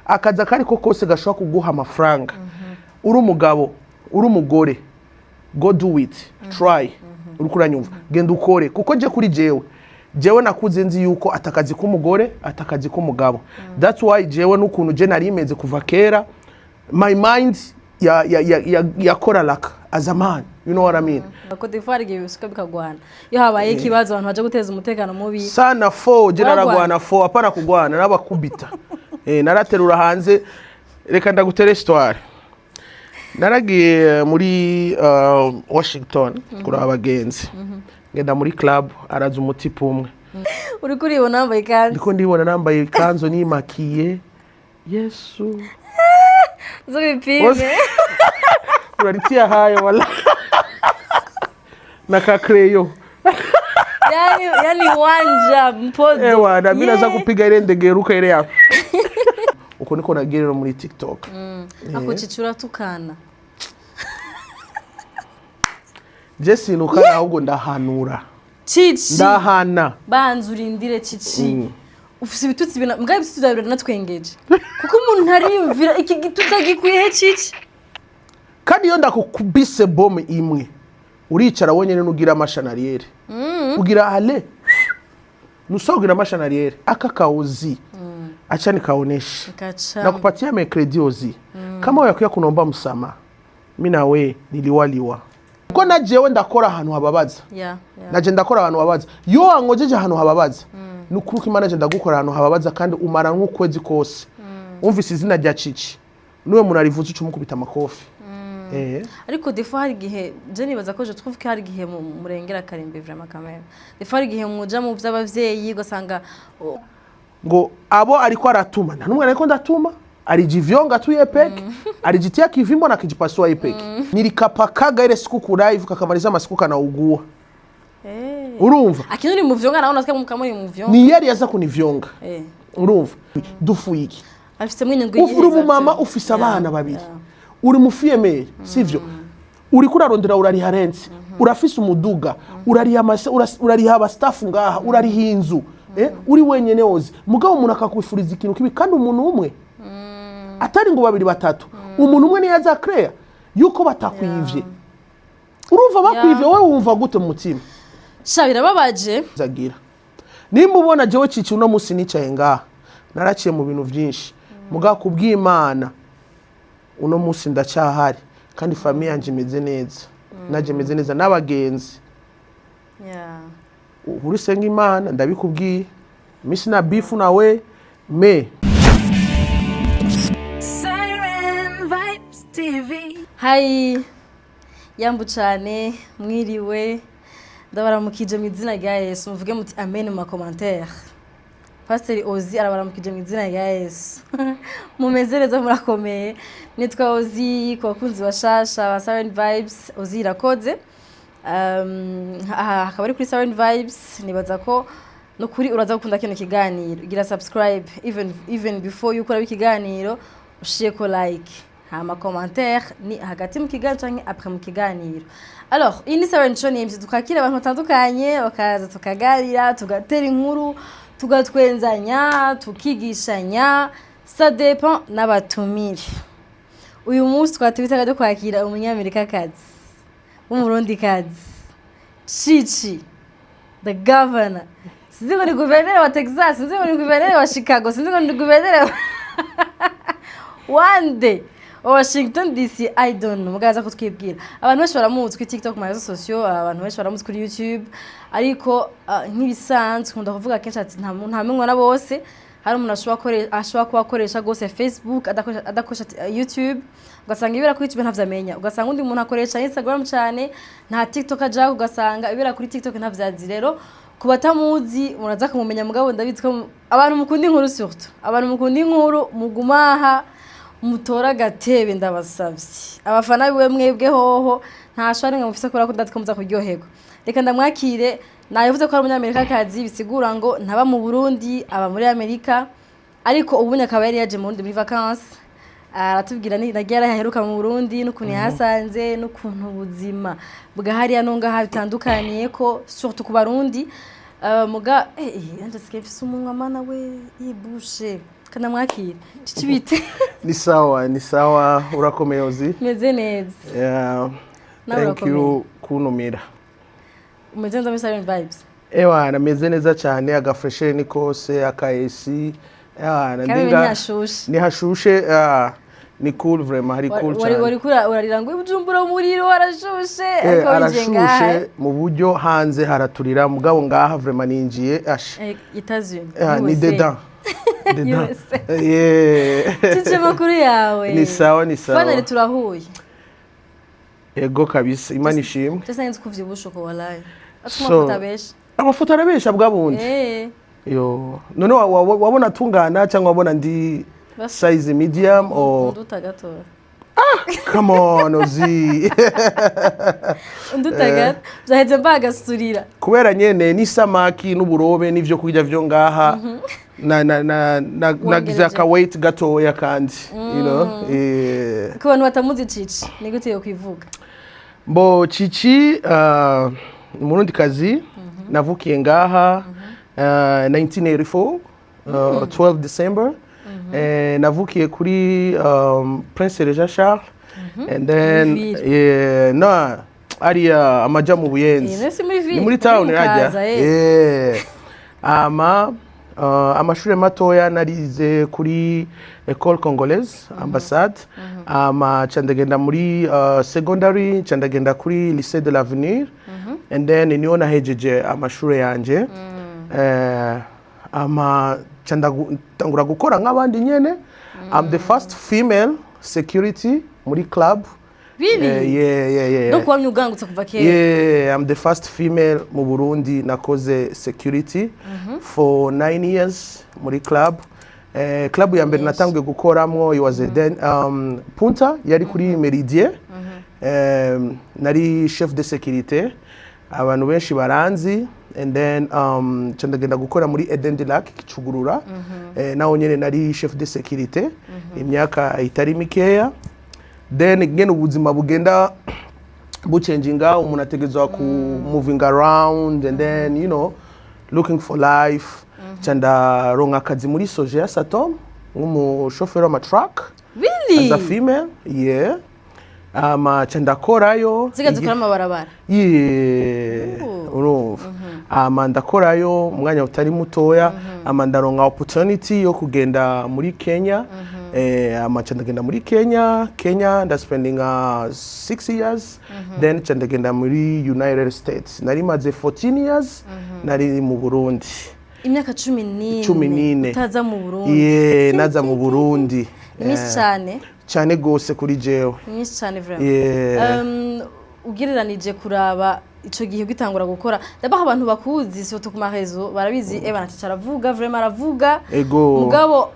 Akazi akariko kose gashobora kuguha amafaranga, uri umugabo, uri umugore, go do it, try. Uriko uranyumva? Genda ukore, kuko je kuri jewe nakuze nzi yuko atakazi k'umugore, atakazi k'umugabo. That's why jewe n'ukuntu je nari meze kuva kera, my mind ya yakora like as a man, you know what I mean? Cote d'Ivoire igihe bisuka bikagwana, iyo habaye ikibazo, abantu baje guteza umutekano mubi. Sana fo je. Waragwana? Naragwana fo, apana kugwana, nabakubita. Naraterura hanze. Reka ndagutere histoire. Naragiye muri Washington kuraba abagenzi, ngenda muri club, araza umutipe umwe. Uriko uribona wambaye ikanzu? Ndiko ndibona nambaye ikanzu, nimakiye, Yesu. Zo bipime. Unanitia hayo wala na kakreyo. Yani wanja mpodo. Ewa na mimi naza kupiga ile ndegeruka ile ya uko niko nagiye rero muri TikTok. Ako cicura tukana. Je sinukana, ahubwo ndahanura. Cici. Ndahana. Banza urindire, Cici. Ufise ibitutsi bina mbwa, ibitutsi byawe biranatwengeje, kuko umuntu ntariyumvira iki gitutsi agikuye he, Cici? Kandi iyo ndakukubise bome imwe, uricara wenyine, nugira amashanariyeri, ugira ale nusogira amashanariyeri aka kauzi, acha nikaoneshe. Kacha. Nakupatia mercredi ozi kama yakuya kunomba msamaha, mi nawe niliwaliwa kuko na jewe ndakora ahantu hababaza. Naje ndakora ahantu hababaza. Iyo wankojeje ahantu hababaza, nukuri ko Imana, je ndagukora ahantu hababaza, kandi umara nk'ukwezi kose umvise izina rya Cici, niwe muntu arivuze, uca umukubita amakofi. Ariko des fois hari igihe je nibaza ko je trouve ko hari igihe murengera karimbi vraiment quand même. Des fois hari igihe muja mu vy'abavyeyi, ugasanga oh, ngo abo ariko aratuma, nta n'umwe ariko ndatuma. Alijivyoonga tu ye peke, alijitia kivimbo na kijipasua ye peke. Nilikapakaga ile siku ku live, kakamaliza masiku kanaugua. Urumva? Akini uri mu vyonga nawe, natwe mukamuri mu vyonga. Ni yari yaza kunivyonga. Urumva dufuye iki? Afise inyungu. Uri umumama, ufise abana babiri, uri mufiyemeri, sivyo? Uriko urarondera, urariha rent, urafise umuduga, urariha urariha abastafu ngaha, urariha inzu, uri wenyene wozi. Mugabo umuntu akakwifuriza ikintu kibi, kandi umuntu umwe, atari ngo babiri, batatu, umuntu umwe niyo aza creya yuko batakwivye. Urumva bakwivye, wowe wumva gute mu mutima? Sha, birababaje. Zagira nimba ubona jewe Cici uno munsi nicaye ngaha, naraciye mu bintu byinshi, mugabo kubw'Imana uno munsi ndacyahari, kandi famille yanje imeze neza, naje meze neza n'abagenzi. Uri senga Imana, ndabikubwiye, misi na bifu nawe me. Siren Vibes TV. Hayi, yambu cyane, mwiriwe, ndabaramukije mu izina rya Yesu. Muvuge muti amen mu ma commentaires. Pasiteri Ozi arabaramukije mu izina rya Yesu. Mumeze neza? Murakomeye? Nitwa Ozi. Ku bakunzi bashasha ba Siren Vibes, Ozi irakoze. Aha akaba ari kuri Siren Vibes. Nibaza ko nukuri uraza gukunda kino kiganiro. Gira subscribe even before yuko uraba ikiganiro, ushire ko like, hama commentaire ni hagati mu kiganiro canke après mu kiganiro. Alors, iyi ni Siren Show, nimvye tukakira abantu batandukanye, bakaza tukaganira, tugatera inkuru, tugatwenzanya, tukigishanya, ça dépend n'abatumire. Uyu munsi twatubitaga ryo kwakira umunyamerikakazi w'umurundikazi, Cici the governor. Sinzi ngo ni guverineri wa Texas, sinzi ngo ni guverineri wa Chicago, sinzi ngo ni guverineri wande wa Washington DC, I don't know. Mugaza kutwibwira. Abantu benshi baramuzi kuri TikTok, mu réseaux sociaux, abantu benshi baramuzi kuri YouTube, ariko nk'ibisanzwe nkunda kuvuga kenshi ati nta na bose. Hari umuntu ashobora kuba akoresha rwose Facebook, adakoresha YouTube, ugasanga ibera kuri YouTube ntavyo amenya. Ugasanga undi muntu akoresha Instagram cyane, nta TikTok ajako, ugasanga ibera kuri TikTok ntavyazi. Rero ku batamuzi, muraza kumumenya. Mugabo ndabizi ko abantu mukunda inkuru, surtout abantu mukunda inkuru, mugumaha mutora agatebe. Ndabasavye, abafana biwe mwebwe hoho nta shwari mwe mufise, kubera ko ndazi ko muza kuryoherwa. Reka ndamwakire. Nabivuze ko ari umunyamerikakazi, bisigura ngo ntaba mu Burundi, aba muri Amerika, ariko ubundi akaba yari yaje mu Burundi muri vacances. Aratubwira ni nagiye aheruka mu Burundi, n'ukuntu yahasanze, n'ukuntu ubuzima bwa hariya no ngaha bitandukaniye, ko surtout ku Barundi. Muga anje sigaye mfise umunwa, mana we, yibushe. Kanamwakira. Cici, bite? Ni sawa, ni sawa. Urakomeye, Ozi? Meze neza. Yeah. Nawe Thank you kuntumira. Umeze neza muri Siren Vibes? Ewa, nameze neza cyane. Agafreshere ni kose, aka AC. Ewa, Kandi ntihashushe. Ntihashushe, ah, ni cool vraiment, hari cool Wari cyane. wari kura urarira ngo Bujumbura umuriro warashushe, ariko winjiye ngaha. Arashushe mu buryo hanze haraturira, mugabo ngaha vraiment ninjiye ash. États-Unis. Ah, ni USA. dedans. Dedans. USA. Yeah. Cici, amakuru yawe? Ni sawa, ni sawa. Finally turahuye. Ego kabisa, Imana ishimwe. Just nzi ko uvyibushe uko, wallahi. Atuma amafoto abesha. Amafoto arabesha bwa bundi. Yo, none wabona tungana cyangwa wabona ndi size medium or Unduta gato. Come on, Ozi. Unduta gato. Vyaheze mbagasurira. Kubera nyene n'isamaki n'uburobe n'ivyo kurya vyo ngaha na nagize Wongereje. aka weight gatoya kandi Ku bantu batamuzi Cici, ni gute yo kwivuga? Mbo Cici, umurundi kazi, navukiye ngaha 1984, 12 December. Navukiye kuri Prince Régent Charles and then Muri ville. Yeah, no, ariya amaja mu Buyenzi. Nese muri ville. Ni muri town Mukaza, hajya. Yeah. Ama amashuri matoya narize kuri École Congolaise Ambassade, ama ca ndagenda muri secondary, ca ndagenda kuri Lycée de l'Avenir and then niho nahejeje amashuri yanje. Ama ca ndangura gukora nk'abandi nyene. I'm the first female security muri club. Really? Yeah. Donc wamye ugangutse kuva kera. Yeah, I'm the first female mu Burundi nakoze security for 9 years muri club. Club ya mbere natangiye gukoramwo, it was a then Punta, yari kuri Meridien. Nari chef de sécurité. Abantu benshi baranzi and then nca ndagenda gukora muri Eden du Lac Kicugurura. Naho nyene nari chef de sécurité imyaka itari mikeya. Then ngene ubuzima bugenda buchanginga, umuntu ategerezwa ku moving around and then looking for life. Nca ndaronka akazi muri Sogea Satom nk'umushoferi w'amatruck. Really? As a female, yeah. Ama nca ndakorayo. Ziga zikora amabarabara. Yeah, urumva, ama ndakorayo umwanya utari mutoya, ama ndaronka opportunity yo kugenda muri Kenya. Ama nca ndagenda muri Kenya. Kenya ndaspendinga 6 years, then nca ndagenda muri United States. Nari maze 14 years nari mu Burundi. Imyaka 14. 14. Utaza mu Burundi. Yeah, naza mu Burundi. Ni myinshi cyane. Cyane gose kuri jewe. Ni myinshi cyane vraiment. Yeah. Ugereranije kuraba ico gihe ugitangura gukora, ndabaha abantu bakuzi surtout ku marezo barabizi, bana Cici aravuga vraiment, aravuga. Ego. Mugabo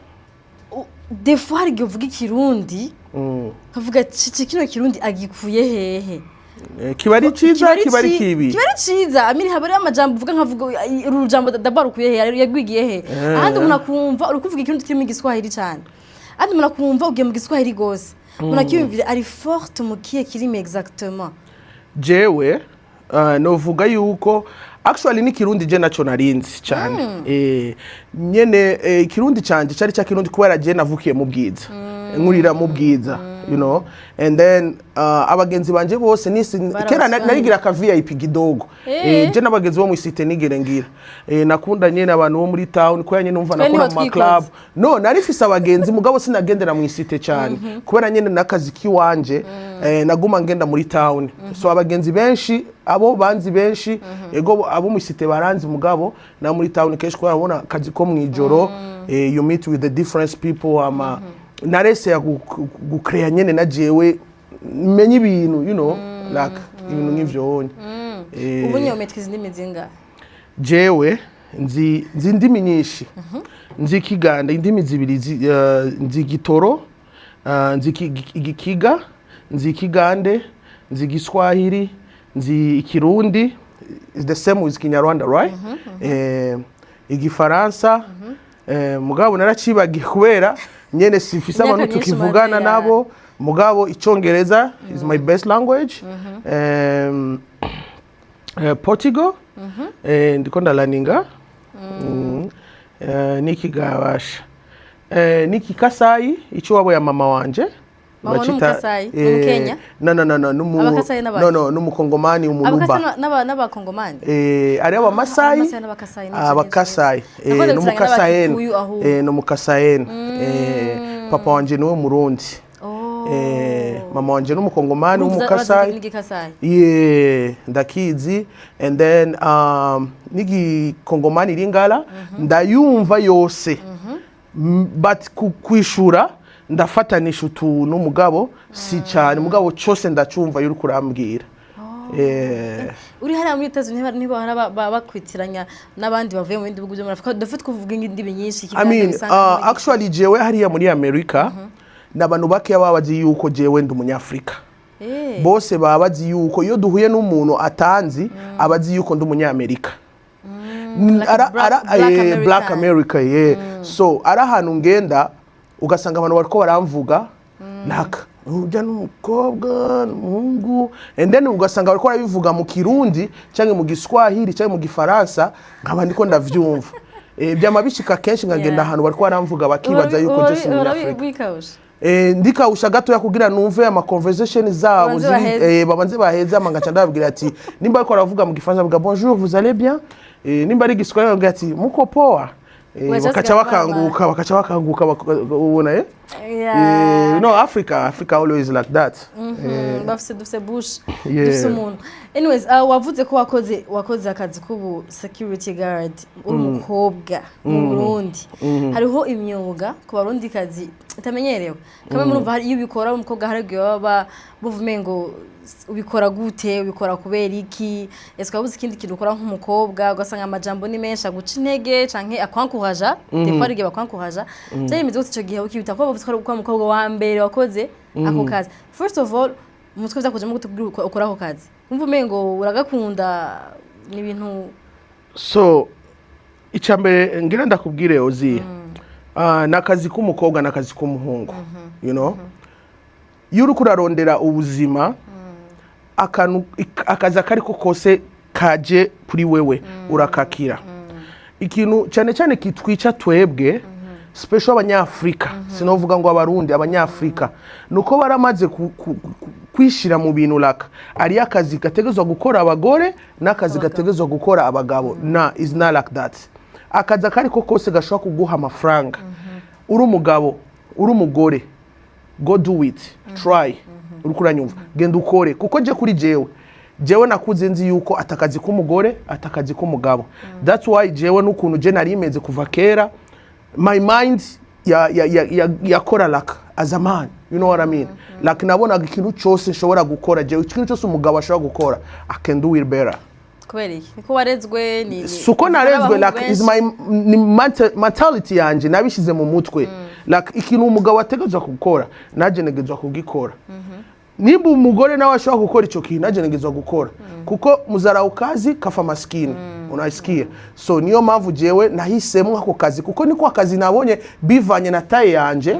des fois hari igihe uvuga ikirundi nkavuga: "Cici kino kirundi agikuye hehe?" Kiba ari ciza, kiba ari kibi. Kiba ari ciza. Amini haba hariho amajambo uvuga nkavuga: "Uru rujambo d'abord ukuye he? Yagwigiye he?" Ahandi umuntu akumva uri kuvuga ikirundi kirimo igiswahili cyane, ahandi umuntu akumva ugiye mu giswahili gose, umuntu akiyumvira ari forte mu kihe kirimi exactement? Jewe novuga yuko actually n'ikirundi je naco narinzi cyane. Nyene ikirundi canje cari ca kirundi kubera je navukiye mu Bwiza, nkurira mu Bwiza, and then abagenzi banje bose nisi kera narigira ka VIP kidogo. Je n'abagenzi bo mu cité nigere ngira, nakunda nyene abantu bo muri town kubera nyene numva Twe niho nakora mu ma twikoze. club. No, narifise abagenzi, mugabo sinagendera mu isite cyane kubera nyene n'akazi kiwanje, naguma ngenda muri town. So abagenzi benshi, abo banzi benshi, ego abo mu isite baranzi, mugabo na muri town kenshi kubera abona akazi ko mwijoro, you meet with the different people. Ama narese ya gucrea nyene na jewe menye ibintu, like ibintu nk'ivyo wonye. Ubu niyo maîtrise indimi zingahe? Jewe nzi indimi nyinshi. Nzi ikiganda, indimi zibiri, nzi igitoro, nzi igikiga, nzi ikigande, nzi igiswahili, nzi ikirundi, is the same with Kinyarwanda, right? Igifaransa, mugabo naracibagiye kubera nyene sifise Imyaka abantu myinshi tukivugana umaze, nabo. Mugabo icongereza is my best language. Portugal, ndiko ndalaninga. N'ikigabasha. N'ikikasayi ico ya mama wanje. Mama Bacita- n'Umukasayi? N'Umukenya? No, numu Abakasayi n'abaki? No, n'umukongomani umuluba. Abakasai n'abakongomani? Ari abamasayi. Abamasai n'Abakasayi, n'iki Abakasayi. n'iki. Nakunze gusanga N'umukasayen. n'Abakikuyu ahubwo. N'umukasayen. Papa wanje niwe Murundi. Oh. Mama wanje n'umukongomani Urumva w'umukasai. N'igikasai. Yeah, ndakizi, and then n'igikongomani lingala ndayumva yose. But kwishura ndafatanisha utuntu, mugabo si cyane, mugabo cyose ndacumva iyo uriko urambwira. Uri hariya muri Etazi ntibahora bakwitiranya n'abandi bavuye mu bindi bihugu byo muri Afurika? Dufite kuvuga indimi nyinshi. I mean, actually jewe hariya muri America n'abantu bakeya baba bazi yuko jewe ndi umunyafrika. Bose baba bazi yuko iyo duhuye n'umuntu atanzi, aba azi yuko ndi umunyamerika. Like Black American. Black America, yeah. So ari ahantu ngenda ugasanga abantu bariko baramvuga like urya n'umukobwa n'umuhungu, and then ugasanga bariko barabivuga mu Kirundi cyangwa mu Giswahili cyangwa mu Gifaransa, nkaba ndiko ndavyumva. Byama bishika kenshi nkagenda ahantu bariko baramvuga bakibaza yuko je si umunyafrika. Wikawusha? Ndikawusha gatoya kugira numve ama conversation zabo. Babanze ziri baheze. Babanze baheze, ama ngaca ndababwira ati nimba ariko baravuga mu Gifaransa bavuga "Bonjour, vous allez bien?" Nimba ari Igiswahili bavuga ati "Muko poa?" Wacha Bakaca bakanguka ubona. No, Africa always like that. Bafise dufise bush, dufise umuntu. Anyways, wavuze ko wakoze akazi k'ubu security guard uri umukobwa mu Burundi. Hariho imyuga ku barundikazi itamenyerewe kamwe, murumva hari iyo ubikora uri umukobwa, hari igihe baba buva umengo ubikora gute, ubikora kubera iki, ese wabuze ikindi kintu ukora nk'umukobwa? Ugasanga amajambo ni menshi aguca intege canke akwankuraja. Des fois hari igihe bakwankuraja. Byari bimeze gute ico gihe ukibita ko bavuze ko ari umukobwa wa mbere wakoze ako kazi? First of all, umutwe vyakujemo gute kugira ukore ako kazi? Wumva umengo uragakunda, ni ibintu? So icya mbere ngira ndakubwire, ozi ni akazi k'umukobwa n'akazi k'umuhungu. Iyo uriko urarondera ubuzima, akantu akazi akariko kose kaje kuri wewe urakakira. Ikintu cyane cyane kitwica twebwe special abanyafrika, sinovuga ngo abarundi, abanyafrika, nuko baramaze kwishira mu bintu like ari akazi gategerezwa gukora abagore n'akazi gategerezwa gukora abagabo. Na is not like that. Akazi akariko kose gashobora kuguha amafaranga, uri umugabo, uri umugore, go do it, try. Uriko uranyumva? Genda ukore, kuko je kuri jewe nakuze nzi yuko atakazi k'umugore, atakazi k'umugabo. That's why jewe n'ukuntu je nari meze kuva kera, my mind ya yakora like as a man, you know what I mean? Like nabonaga ikintu cyose nshobora gukora jewe, ikintu cyose umugabo ashobora gukora, I can do it better. Kubera iki? Niko warezwe? Ni Suko narezwe, n'abahungu like is benshi. my ni mentality yanje, nabishize mu mutwe like ikintu umugabo ategerezwa gukora naje ntegerezwa kugikora. Nimba umugore nawe ashobora gukora icyo kintu, naje ntegerezwa gukora, kuko muzarau kazi kafa maskini, unasikia? So niyo mpamvu jewe nahisemo ako kazi, kuko niko akazi nabonye bivanye na taille yanje,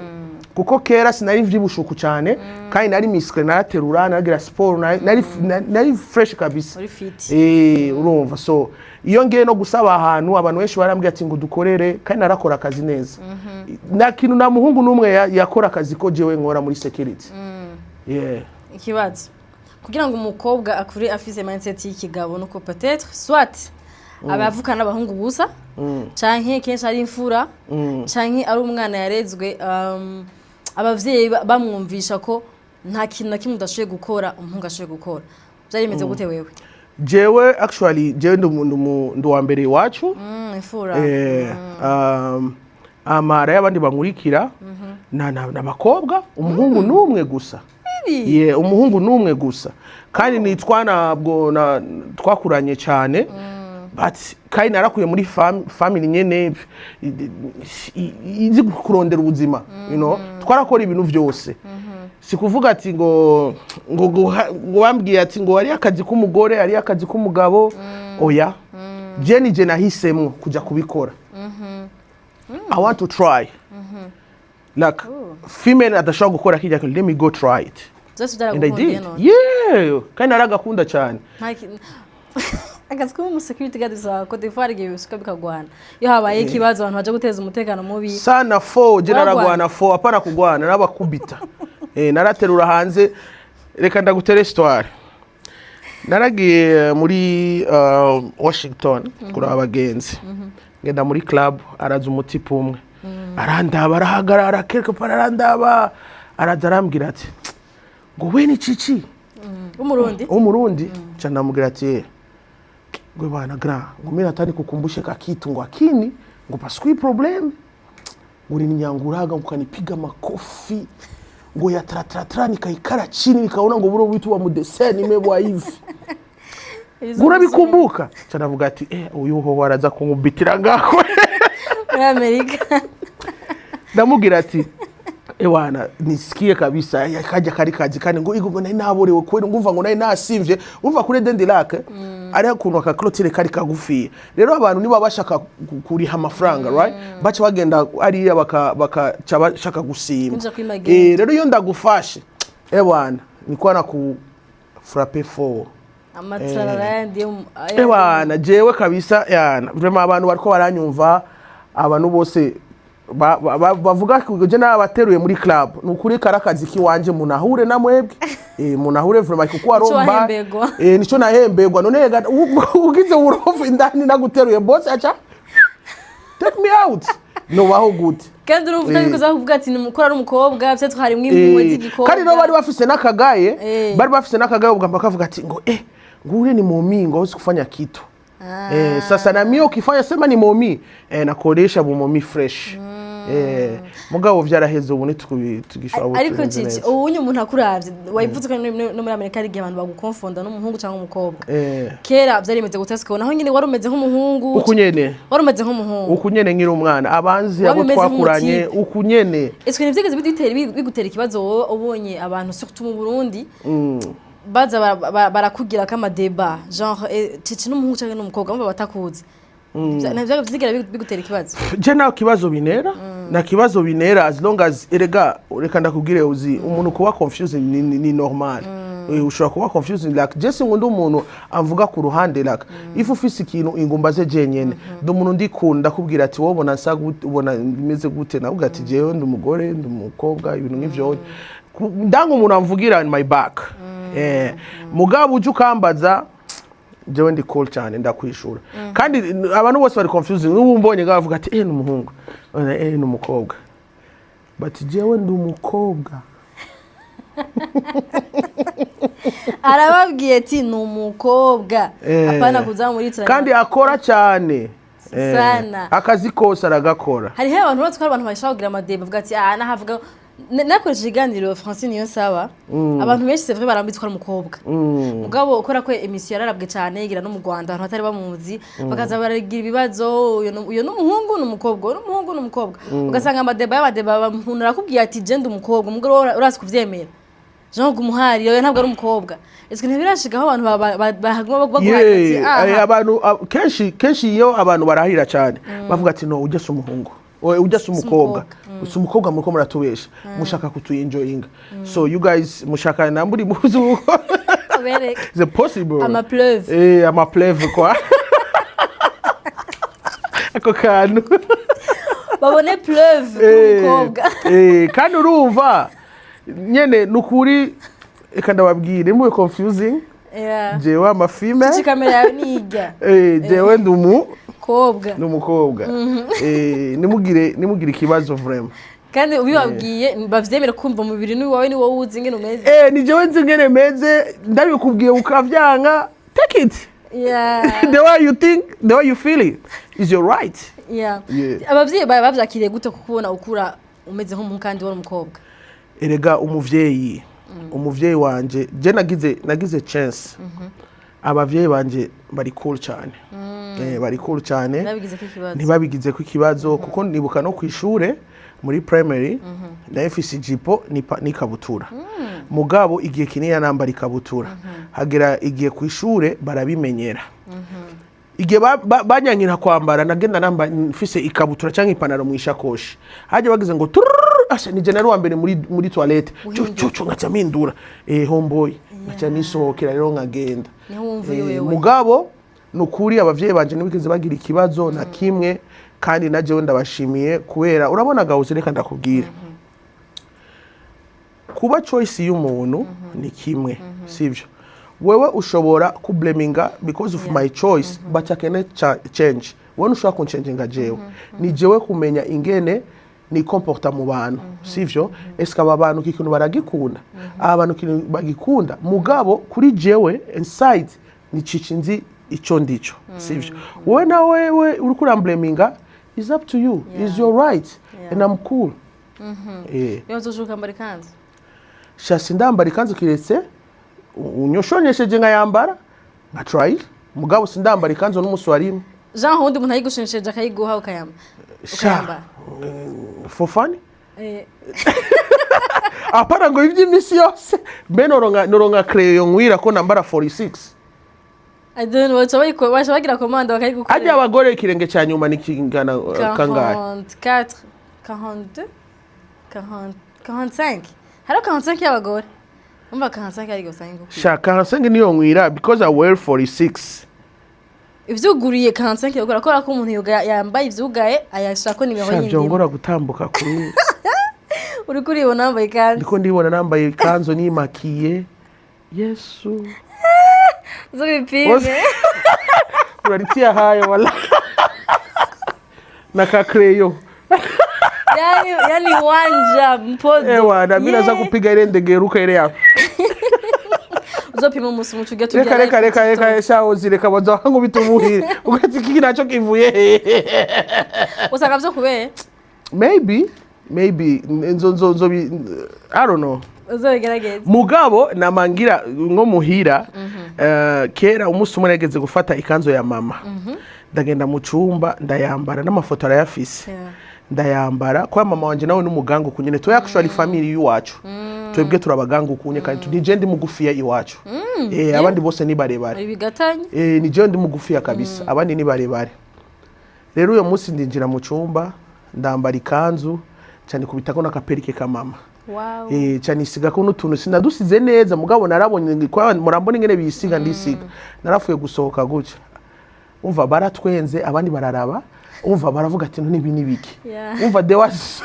kuko kera sinari vyibushuku cyane kandi nari musclé, naraterura, naragira siporo, nari fresh kabisa. Uri fit. Urumva, so iyo ngiye no gusaba ahantu, abantu benshi barambwira ati ngo dukorere, kandi narakora akazi neza. Nta kintu, nta muhungu n'umwe yakora akazi ko jewe nkora muri security, yeah. Ikibazo kugira ngo umukobwa akure afise mindset y'ikigabo nuko peut-être soit aba avukana n'abahungu gusa, canke kenshi ari imfura, canke ari umwana yarezwe, abavyeyi bamwumvisha ko nta kintu na kimwe udashoboye gukora umuhungu ashoboye gukora. Vyari bimeze gute wewe? Jewe actually jewe ndi uwa mbere iwacu. Imfura. Amara y'abandi bankurikira na bakobwa, umuhungu n'umwe gusa. Yeah, umuhungu n'umwe gusa, kandi nitwa ntabwo twakuranye cyane, but kandi narakuye muri family nyene izi kurondera ubuzima. Twarakora ibintu byose. Si kuvuga ati ngo bambwiye ati ngo ari akazi k'umugore, ari akazi k'umugabo. Oya, je ni je nahisemwo kuja kubikora. I want to try, like female adashobora gukora kijya kintu, let me go try it. Vyose And I vyaragukundiye did. none? Yeah, kandi naragakunda cyane. Nta Akazi kuba umu security guard bisaba ko des fois hari igihe bisuka bikagwana, iyo habaye ikibazo, abantu baje guteza umutekano mubi. Sana fo, je Waragwana? Naragwana fo, apana kugwana, narabakubita. Naraterura hanze. Reka ndagutere histoire. Naragiye muri Washington kuraba abagenzi, ngenda muri club, araza umutipe umwe, arandaba, arahagarara quelque part, arandaba, araza arambwira ati ngo: "We ni Cici?" W'Umurundi? W'Umurundi. Ca ndamubwira ati: "Eh." Ngo: "Bana grand," ngo, "mimi nataka nikukumbushe kakitu," ngo, "akini," ngo, "pasikuyi problème," ngo, "ulininyanguraga ukanipiga makofi," ngo, "ya tratratra, nikaikara chini, nikaona," ngo, "buro vitu wa mudeseni nimebwa hivi," ngo, "urabikumbuka?" Ca ndavuga ati: "Eh, uyu ho waraza kunkubitira ngaho." Muri Amerika. Ndamubwira ati: "Ewana, nisikie kabisa." Kajya kari kazi kandi ngo igo ngo nari naborewe kweri, ngumva ngo nari nasimvye. Umva, kuri Eden du Lac ariho ukuntu aka clôture kari kagufiye. Rero abantu niba bashaka kuriha amafaranga, right, baca bagenda ariya bakaca bashaka gusimba. Kwinjira kuri magendu. Rero iyo ndagufashe, ewana, nikuwa na ku frapper fort. Amatrarara yandi yo Ewana, jewe kabisa yana vraiment abantu bariko baranyumva, abantu bose bavuga ko je nabateruye muri club, ni ukuri kari akazi kiwanje. Munahure na mwebwe, munahure vraiment, kuko aromba. Wahembegwa. Nico nahembegwa. None rega ugize uburofu indani naguteruye, boss aca take me out, nobaho gute? Kandi urumva utabikoze bakuvuga ati ni umukora ari umukobwa, peut-être harimwo impuhwe z'igikobwa. Kandi nabo bari bafise n'akagaye. Bari bafise n'akagaye, ubwo bakavuga ati ngo ngo ule ni momi, ngo hawezi kufanya kitu. Sasa na mimi ukifanya sema ni momi, nakoresha bumomi fresh. Mugabo vyaraheze, ubu ntitugishobora. Ariko Cici, ubu unye umuntu akuravye, wabivuze ko no muri Amerika hari igihe abantu bagukonfonda n'umuhungu cyangwa umukobwa. Kera vyari bimeze gute? Siko naho nyine wari umeze nk'umuhungu? Uku nyene. Wari umeze nk'umuhungu? Uku nyene nkiri umwana, abanzi Wari abo umeze twakuranye, nk'umutipe. uku nyene. Ese ntivyigeze bigutera ikibazo wowe ubonye abantu, surtout mu Burundi, baza barakugira ko ama débats genre Cici n'umuhungu cyangwa n'umukobwa, bumva batakuzi? Ntivyo vyigera bigutera ikibazo? Je nta kibazo binera, nta kibazo binera, as long as, erega reka ndakubwire, uzi umuntu kuba confusing ni normal. Ushobora kuba confusing, like je sinkunda umuntu amvuga ku ruhande. Like if ufise ikintu ingumba ze jenyene, ndi umuntu ndikunda, ndakubwira ati: "Wowe ubona nsa gute? Ubona meze gute?" Navuga ati: "Jewe ndi umugore, ndi umukobwa," ibintu nk'ivyo. Ndanga umuntu amvugira in my back. Mugabo uje ukambaza, jewe ndi cool cyane, ndakwishura. Kandi abantu bose bari confusing. N'ubu mbonye ngaho bavuga ati: "Eh, ni umuhungu, ni umukobwa," but jewe ndi umukobwa. Arababwiye ati ni umukobwa. Apana kuza muri Kandi akora cyane. Sana. Akazi kose aragakora. Hariho abantu uretse ko hari abantu bashobora kugira ama débats, bavuga ati ah, nahavuga nakoresheje ikiganiro Francine niyo saba abantu benshi, c'est vrai, barambitse ko ari umukobwa. Mugabo ukora ko émission yararabwe cyane, igira no mu Rwanda, abantu batari bamuzi bakaza baragira ibibazo: uyu ni umuhungu, ni umukobwa, uyu ni umuhungu, ni umukobwa. Ugasanga ama débats y'ama débats, umuntu arakubwiye ati: "Je ndi umukobwa," umugore wowe urazi kuvyemera, Jean Gumuhari yowe ntabwo ari umukobwa. Ese ntibirashikaho abantu bahaguma baguhaye ati aha? Abantu kenshi kenshi iyo abantu barahira cyane bavuga ati: "No, ujya si umuhungu, oya, ujya si umukobwa, si umukobwa, muriko muratubesha, mushaka kutuenjoyinga." So you guys mushaka namburi muzi. Bereke. Is it possible? Ama preuves. Ama preuves kwa ako kantu. Babone preuve umukobwa. Kandi urumva nyene nukuri, reka ndababwire, mube confusing. Jewe amafime. Cici, kamera yawe nijya. Jewe ndi umu kobwa. Ndi umukobwa. Nimugire ikibazo vraiment. Kandi ubibabwiye bavyemere kumva umubiri ni wawe, ni wowe uzi ingene umeze. Ni jewe nzi ingene meze. Ndabikubwiye ukavyanga, take it the way you think, the way you feel it is your right. Yeah. Abavyeyi bawe bavyakiriye gute kukubona ukura umeze nk'umuhungu kandi wari umukobwa? Erega umuvyeyi wanje, je nagize chance, abavyeyi banje bari cool cyane. Bari cool cyane. Nabigize ko ikibazo? Ntibabigize ko ikibazo, kuko nibuka no ku ishure muri primary nayo mfise ijipo n'ikabutura, mugabo igihe kinini nambara ikabutura. Hagera igihe ku ishure barabimenyera, igihe banyankira kwambara, nagenda namba mfise ikabutura cyangwa ipantaro mu ishakoshi. Hajya bagize ngo turururu, asha nije nari uwa mbere muri toilette, cyo cyo cyo, ngaca mpindura, homeboy, ngaca nisohokera rero nkagenda. Niho wumva wewe. Mugabo Ni ukuri, abavyeyi banje ntibigeze bagira ikibazo na kimwe, kandi na jewe ndabashimiye kubera urabona gawuze, reka ndakubwira, kuba choice y'umuntu ni kimwe, sivyo? Wewe ushobora kubleminga because of my choice, but I cannot change. Wewe ntushobora kunchanginga jewe. Ni jewe kumenya ingene ni comporta mu bantu, sivyo? Eske aba bantu iki kintu baragikunda? Aba bantu ikintu bagikunda, mugabo kuri jewe inside ni cici nzi ico ndico, sivyo? Wowe na wewe uriko urambleminga, is up to you, is your right, and I'm cool. Iyo nzoje ukambara ikanzu? Sha, sindambara ikanzu kiretse unyoshonyesheje nkayambara nka try, mugabo sindambara ikanzu n'umunsi wa rimwe. Jean, uwundi umuntu ayigushonsheje akayiguha ukayamba Sha, ukayambara? For fun. Apana ngo iby'iminsi yose. Mbe noronka crayon nkwira ko nambara 46? I don't know, baca bagira commande bakayigukorera. Ajya abagore ikirenge cya nyuma ni kingana kangahe? 44, 42, 40, 45. Hariho 45 y'abagore. Umva, 45 ari gusa ngufi. Sha, 45 niyo nkwira because I wear 46. Ivyuguriye 45 yogora kubera ko umuntu yambaye ivyugaye ayashirako nimero Sha, yindi. byongora gutambuka kuri Uriko uribona wambaye ikanzu? Ndiko ndibona nambaye ikanzu nimakiye, Yesu. Uzobipime. Unanitia hayo wala na ka crayon. Yani wanja mpodo. Ewa, na mimi naza kupiga ile ndegeruka ile ya Uzopima umunsi umuco ujya. Reka, reka, reka, reka, shawo zireka, baza nkubita umuhiri ugati iki naco kivuye hehe? Usanga vyo kubera. Maybe nzo I don't know. Uzobigerageza. Mugabo namangira nko muhira, kera umunsi umwe nageze gufata ikanzu ya mama, ndagenda mu cumba ndayambara, n'amafoto arayafise. Ndayambara kwa mama wanje, nawe n'umuganga ukunyene. Twe actually family y'iwacu twebwe turabaganga ukunye, kandi nije ndi mugufiya iwacu, abandi bose ni barebare. Ibigatanye. Ni jewe ndi mugufiya kabisa, abandi ni barebare. Rero uyo munsi ndinjira mu cumba, ndambara ikanzu cyane, kubitako n'akaperike ka mama. Cyane isigako n'utuntu sinadusize neza, mugabo narabonye kwa murambona ingene bisiga, ndisiga, narapfuye gusohoka gutya. Umva, baratwenze, abandi bararaba, umva baravuga ati: "None ibi ni biki?" Umva, there was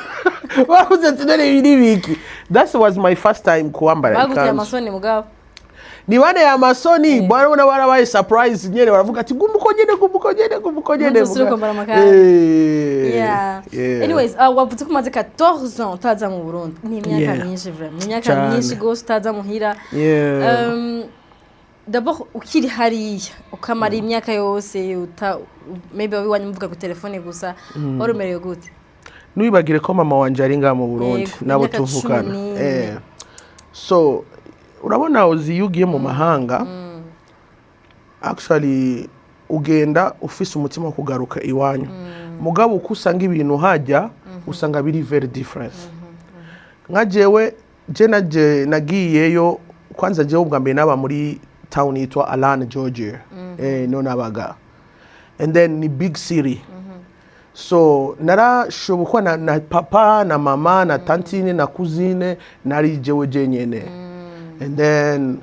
bavuze ati: "None ibi ni biki?" That was my first time kuwambara Baguteye ikanzu. amasoni mugabo. Ni bane ya masoni, barabona barabaye surprise nyene, baravuga ati: "Guma uko nyene, guma uko nyene, guma uko nyene." Ntuzosubire kwambara amakanzu. Anyways, wavuze ko umaze 14 ans utaza mu Burundi. Ni imyaka myinshi vraiment. Ni imyaka Cane. myinshi gose utaza muhira. D'abord ukiri hariya ukamara imyaka yose uta maybe wabiwanyu muvuga ku telefone gusa, wari umerewe gute? Ntiwibagire ko mama wanje ari ngaha mu Burundi, nabo imyaka tuvukana. 14. So urabona, uzi iyo ugiye mu mahanga, actually ugenda ufise umutima wo kugaruka iwanyu, mugabo uko usanga ibintu hajya usanga biri very different. Nka jewe, je naje nagiyeyo kwanza, jewe ubwa mbere naba muri town yitwa Atlanta, Georgia, no nabaga, and then ni big city, so narashobokwa na papa na mama na tantine na cousine, nari jewe jenyene. And then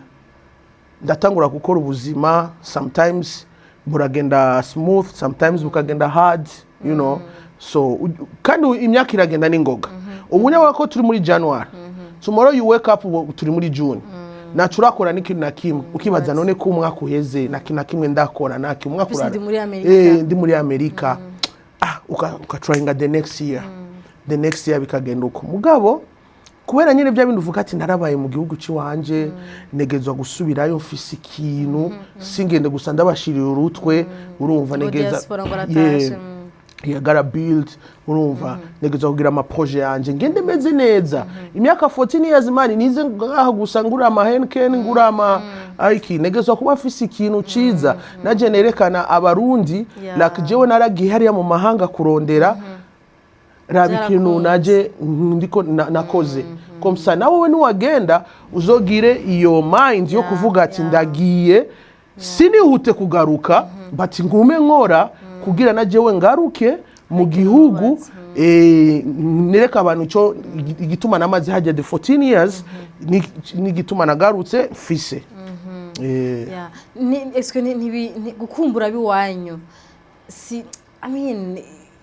ndatangura gukora ubuzima, sometimes buragenda smooth, sometimes bukagenda hard. So kandi imyaka iragenda n'ingoga. Ubu nyabona ko turi muri January, tomorrow you wake up turi muri June, nacu urakora n'ikintu na kimwe, ukibaza: "None ko umwaka uheze na kintu na kimwe ndakora nta kimwe?" Umwaka Plus urara. ndi muri Amerika. Ndi muri Amerika. Ah, uka tryinga the next year, the next year bikagenda uko. Mugabo kubera nyine bya bindi uvuga ati: "Narabaye mu gihugu cy'iwanje, negezwa gusubirayo mfise ikintu, singende gusa ndabashirira urutwe." Urumva, Ngo negeza diaspora ngo aratashe. Yeah, gotta build. Urumva, negezwa kugira ama projet yanje, ngende meze neza. Imyaka 14 years, man, nize ngaha gusa ngura ama Heineken, ngura ama aiki, negezwa kuba mfise ikintu ciza naje nerekana Abarundi, like jewe naragiye hariya mu mahanga kurondera, raba ikintu Byarakunze. naje ndiko nakoze comme ça nawe niwagenda uzogire iyo mind yo kuvuga ati: "Ndagiye, sinihute kugaruka, but ngume nkora kugira na jewe ngaruke mu gihugu, nereka abantu ico igituma namaze hajya the 14 years, n'igituma nagarutse mfise." Yeah. Est-ce que gukumbura biwanyu si, I mean,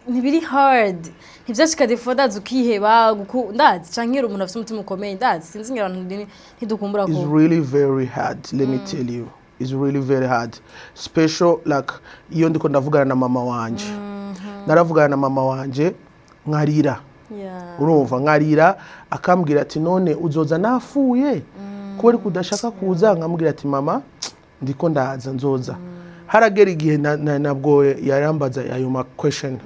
ntibiri hard, ntivyashika des fois ndazi ukiheba ndazi canke iyo umuntu afite umutima ukomeye, ndazi sinzi ngira abantu ntidukumbura It's ko really very hard, let me tell you, it's really very hard, special like iyo ndiko ndavugana na mama wanje. Naravugana na mama wanje nkarira. Urumva, nkarira, akambwira ati: "None uzoza nafuye kubera ko udashaka kuza?" Nkamubwira ati: "Mama, ndiko ndaza, nzoza." Haragera igihe nabwo yarambaza ayo ma question,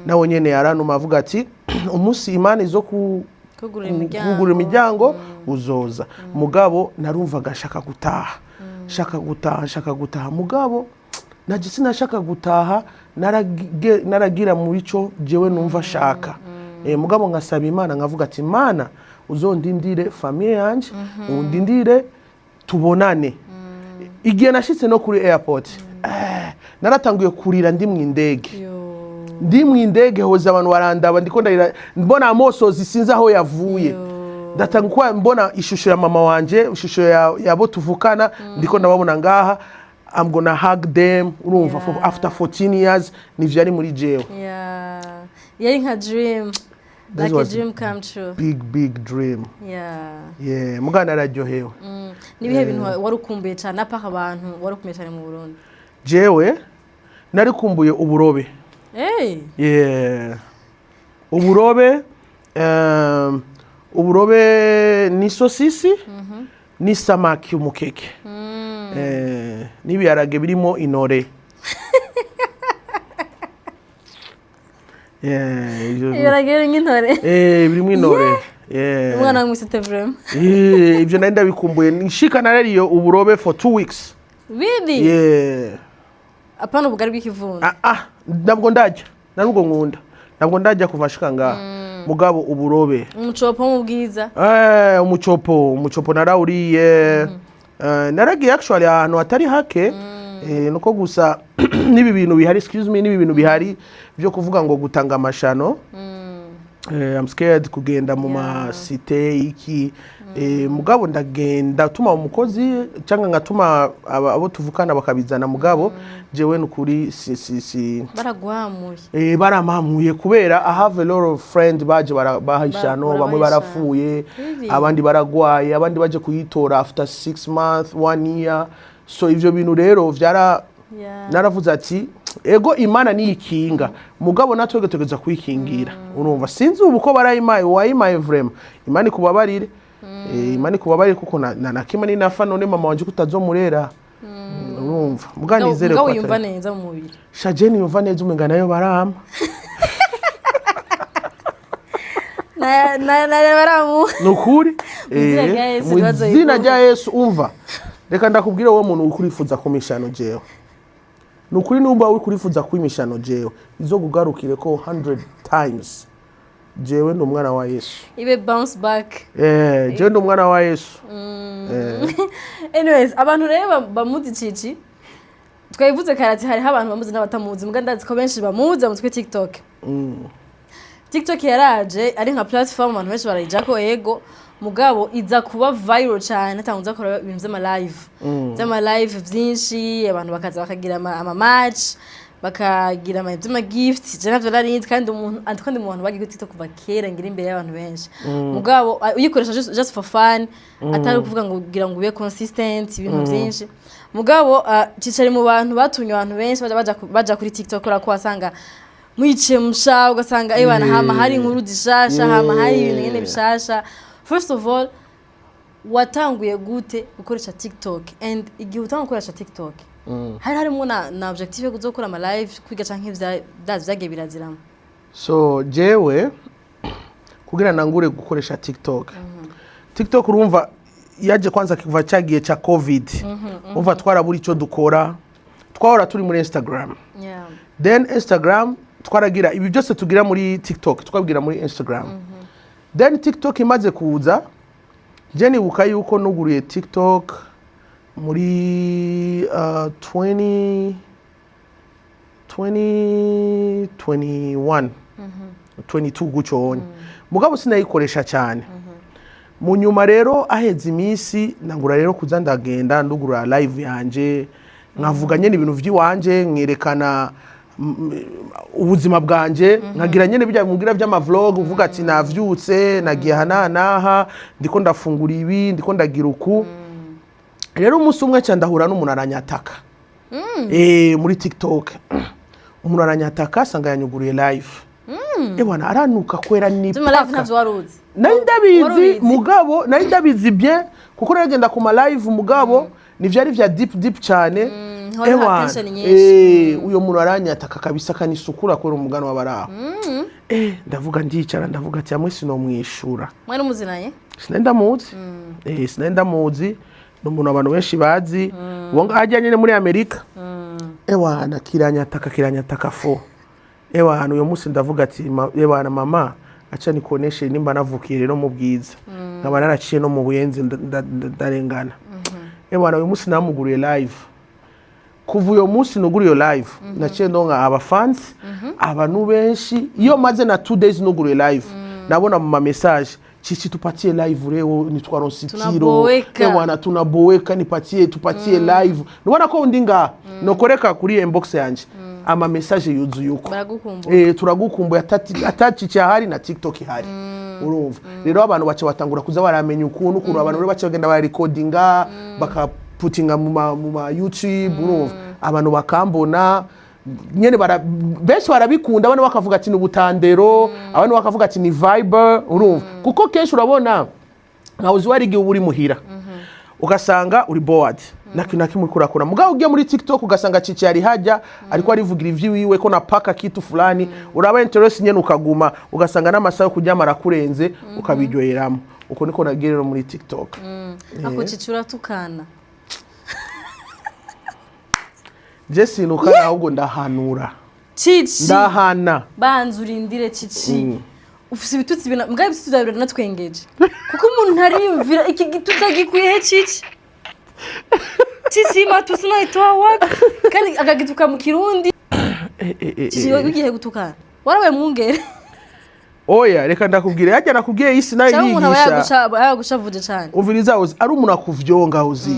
nawe nyene yaranuma avuga ati: "Umunsi Imana izo ku kugura imiryango." Kugura imiryango uzoza. Mugabo narumvaga nshaka gutaha, shaka gutaha, shaka gutaha. Mugabo naje sinashaka gutaha, naragira mu ico jewe numva shaka. Mugabo nkasaba Imana, nkavuga ati: "Imana, uzondindire famille yanje, undindire tubonane." Igihe nashitse no kuri airport, naratanguye kurira ndi mu indege. Yo. Ndi mu indege hoza abantu barandaba ndiko ndarira, mbona amosozi sinzi aho yavuye. Yo. Ndatanga kuba mbona ishusho ya mama wanje, ishusho ya bo tuvukana, ndiko ndababona ngaha, I'm gonna hug them. Urumva, for after 14 years nivyo ari muri jewe. Yeah. Yari nka dream. This Like a was dream come true. big big dream. Yeah, mugana nararyohewe. Nibihe bintu wari ukumbuye cyane apaka abantu wari ukumbuye cyane mu Burundi? Jewe nari kumbuye uburobe. Hey. Yeah, uburobe, uburobe ni sosisi n'isamaki, umukeke, n'ibiharage birimo intore. Yeah, Ibiharage nk'intore. Birimo intore. Yeah. Umwana wamwisite vraiment. Ibyo nari ndabikumbuye. Nshika narariye uburobe for 2 weeks. Really? Yeah. Apana ubugari bw'ikivundu. Ah, ah, ntabwo ndajya, ntabwo nkunda, ntabwo ndajya kuva nshika ngaha, mugabo uburobe. Umucopo mu bwiza. Umucopo, umucopo narawuriye. Naragiye actually ahantu hatari hake. Nuko gusa n'ibi bintu bihari, excuse me, n'ibi bintu bihari byo kuvuga ngo gutanga amashano, I'm scared kugenda mu ma cité iki. Mugabo ndagenda tuma umukozi cyangwa ngatuma abo tuvukana bakabizana. Mugabo jewe nukuri si si si. Baraguhamuye. Baramamuye kubera I have a lot of friends baje baha ishano, bamwe barabaha. barapfuye. Really? Abandi baragwaye, abandi baje kuyitora after 6 months, one year. So ivyo bintu rero vyara naravuze ati: "Ego, Imana niyikinga, mugabo natwe tugeza kwikingira." Urumva, sinzi ubu ko barayimaye, uwayimaye vraiment Imana ikubabarire. Imana ikubabarire kuko na kimwe ninafa, none mama wanje kutazomurera. Urumva, muga nizere mugabo ko yumva neza mu mubiri. Shaje niyumva neza, umenga nayo barama. Na baramu. Ni ukuri. Mu izina rya Yesu, mu ibibazo izina biguhe. rya Yesu. Umva, reka ndakubwire, wowe muntu uri kurifuza kumishano jewe, ni ukuri, numba uri kurifuza kwimishano jewe, izo kugarukire ko 100 times. Jewe ndi umwana wa Yesu. Ibe bounce back. Jewe ndi umwana wa Yesu. Anyways, abantu rero bamuzi Cici, twabivuze kare ati hariho abantu bamuzi n'abatamuzi, muga ndazi ko benshi bamuzi bamutwe TikTok. TikTok yaraje ari nka platform abantu benshi barayijako, ego, mugabo iza kuba viral cyane atanguza gukora ibintu vy'ama live, vy'ama live vyinshi, abantu bakaza bakagira ama match, bakagira ama vy'ama gift. Je navyo narinzi, kandi umuntu kandi mu bantu bagiye kuri TikTok kuva kera, ngira imbere y'abantu benshi, mugabo uyikoresha just for fun, atari ukuvuga ngo kugira ngo ube consistent ibintu vyinshi. Mugabo cicari mu bantu batumye abantu benshi baja kuri TikTok, kubera ko wasanga mwiciye musha, ugasanga eh bana hama hari inkuru zishasha, hama hari ibintu nyene bishasha. First of all, watanguye gute gukoresha TikTok? And igihe utanguye gukoresha TikTok, hari harimo na objectif yo kuzokora ama live, kwiga, canke vyagiye biraziramo? So jewe kugira nangure gukoresha TikTok, TikTok urumva yaje kwanza kuva cyagiye ca COVID. Umva, twarabura icyo dukora, twahora turi muri Instagram. Then Instagram twaragira ibi byose tugira muri TikTok, twabwira muri Instagram. Then TikTok imaze kuza, je nibuka yuko nuguriye TikTok muri 20 2021, 22 gutyo wonye. Mugabo sinayikoresha cyane. Mu nyuma rero, aheze iminsi, nangura rero kuza ndagenda ndugurura live yanje, nkavuga nyene ibintu vy'iwanje, nkerekana ubuzima bwanje, nkagira nyene bijya mugira by'ama vlog, uvuga ati navyutse, nagiye aha n'aha n'aha, ndiko ndafungura ibi, ndiko ndagira uku. Rero umunsi umwe ca ndahura n'umuntu aranyataka muri TikTok. Umuntu aranyataka, asanga yanyuguriye live. Ebwana, aranuka kwera ni Zuma live paka. Ntavyo wari uzi? Nari Wari ndabizi. ubizi? Mugabo nari ndabizi bien, kuko naragenda ku ma live, mugabo nivyari vya deep deep cyane. Hora Ewana, attention nyinshi. Uyo muntu aranyataka kabisa, kanisukura kubera umugano w'abaraho. Ndavuga, ndicara, ndavuga ati hamwe sinomwishura. Mwari muzinanye? Sinari ndamuzi. Sinari ndamuzi. Ni umuntu abantu benshi bazi, uwo ngaho ajya nyine muri Amerika. Ewana, kiranyataka, kiranyataka fo. Ewana, uyo munsi ndavuga ati ewana mama, aca nikoneshe nimba navukiye rero mu bwiza, nkaba naraciye no mu buyenzi, ndarengana. Ewana, uyu munsi namuguriye live. Kuva uyo munsi nuguriye live, naciye ndonka abafans, abantu benshi. Iyo maze na 2 days nuguriye live, nabona mu ma message: "Chichi, tupatie live leo, nitwaronse itiro." Tunaboeka. Ewana, tunaboeka, nipatie, tupatie live. Nubona ko ndi ngaha nokoreka kuri inbox yanje, ama message yuzuye uko. Baragukumbura. Turagukumbuye, atacici ahari na TikTok ihari. Urumva rero, abantu baca batangura kuza baramenya ukuntu abantu rero baca bagenda bararekodinga, bakaputinga mu ma YouTube. Urumva, abantu bakambona nyene benshi barabikunda, abandi bakavuga ati ni ubutandero, abandi bakavuga ati ni viber. Urumva, kuko kenshi urabona nkawe uzi wari igihe uba uri muhira, ugasanga uri bored, nta kintu na kimwe uriko urakora, mugabo ugiye muri TikTok ugasanga Chichi yari hajya ariko arivugira ivy'iwiwe ko napaka kitu fulani, uraba interest nyene, ukaguma, ugasanga n'amasaha yo kuryama arakurenze, ukabiryoheramo. Uko niko nagiye rero muri TikTok. Ako Cici, uratukana. Je sinukana, ahubwo ndahanura. Cici. Ndahana. Banza urindire, Cici. Ufise ibitutsi bina mbwa, ibitutsi byawe biranatwengeje, kuko umuntu ntariyumvira iki gitutsi agikuye he. Cici, Cici, matusi nayitoa wapi? Kandi akagituka mu Kirundi. Cici, ugiye gutukana, warabaye mwungere? Oya, reka ndakubwira, yajya nakubwiye isi nayo Cyangwa umuntu aba irigisha. Yagushavuje cane. Umviriza, uzi ari umuntu akuvyonga, uzi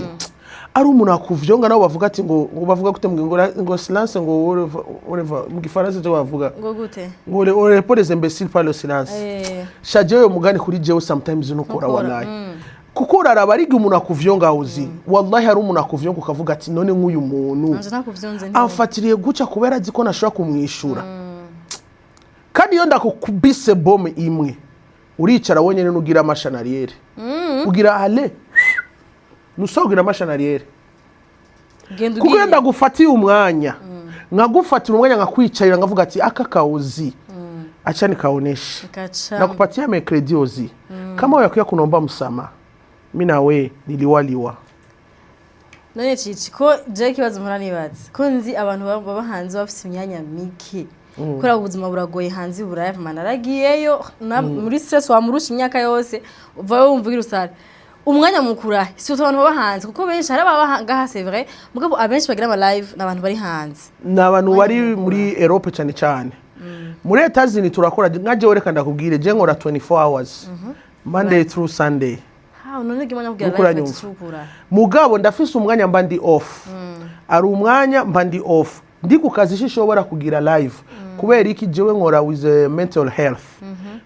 ari umuntu akuvyonga, nabo bavuga ati ngo bavuga gute ngo silence, ngo whatever, whatever, mu Gifaransa cyo bavuga Ngo gute? ngo on répond les imbéciles par le silence. Sha, jewe mugani kuri jewe sometimes nukora. Nukora, Wallahi, kuko uraraba ariga umuntu akuvyonga, uzi wallahi hari umuntu akuvyonga ukavuga ati none nk'uyu muntu Nanje ntakuvyonze nti amfatiriye guca kubera azi ko nashobora kumwishura. Kandi iyo ndakukubise bome imwe, uricara wonyene, nugira amashanariyeri, ugira ale nusogira amashanariyeri. Genda. Kuko iyo Ugiye. ndagufatiye umwanya, nkagufatira umwanya, nkakwicarira, nkavuga ati aka kauzi acha nikaoneshe. Gaca. Nakupatia mercredi ozi kama wakuya kunomba msamaha, mi nawe niliwaliwa. None Cici, ko jewe ikibazo mpora nibaza, ko nzi abantu baba hanze bafise imyanya mike, kubera ubuzima buragoye hanze i Buraya, mama naragiyeyo muri stress, wamurusha imyaka yose, uvayo wumva ugira usare umwanya mukura, si abantu baba hanze, kuko benshi hari ababa ngaha, c'est vrai, mugabo abenshi bagira ama live ni abantu bari hanze. Ni abantu bari muri Europe cyane cyane. Muri Etazini turakora. Nka jewe, reka ndakubwire, je nkora 24 hours, Monday through Sunday. Ha, none gimanya kugira Uriko live? uranyumva? Cicukura. Mugabo ndafise umwanya mba ndi off, ari umwanya mba ndi off, ndi ku kazi sishobora kugira live. Kubera iki? Jewe nkora with mental health.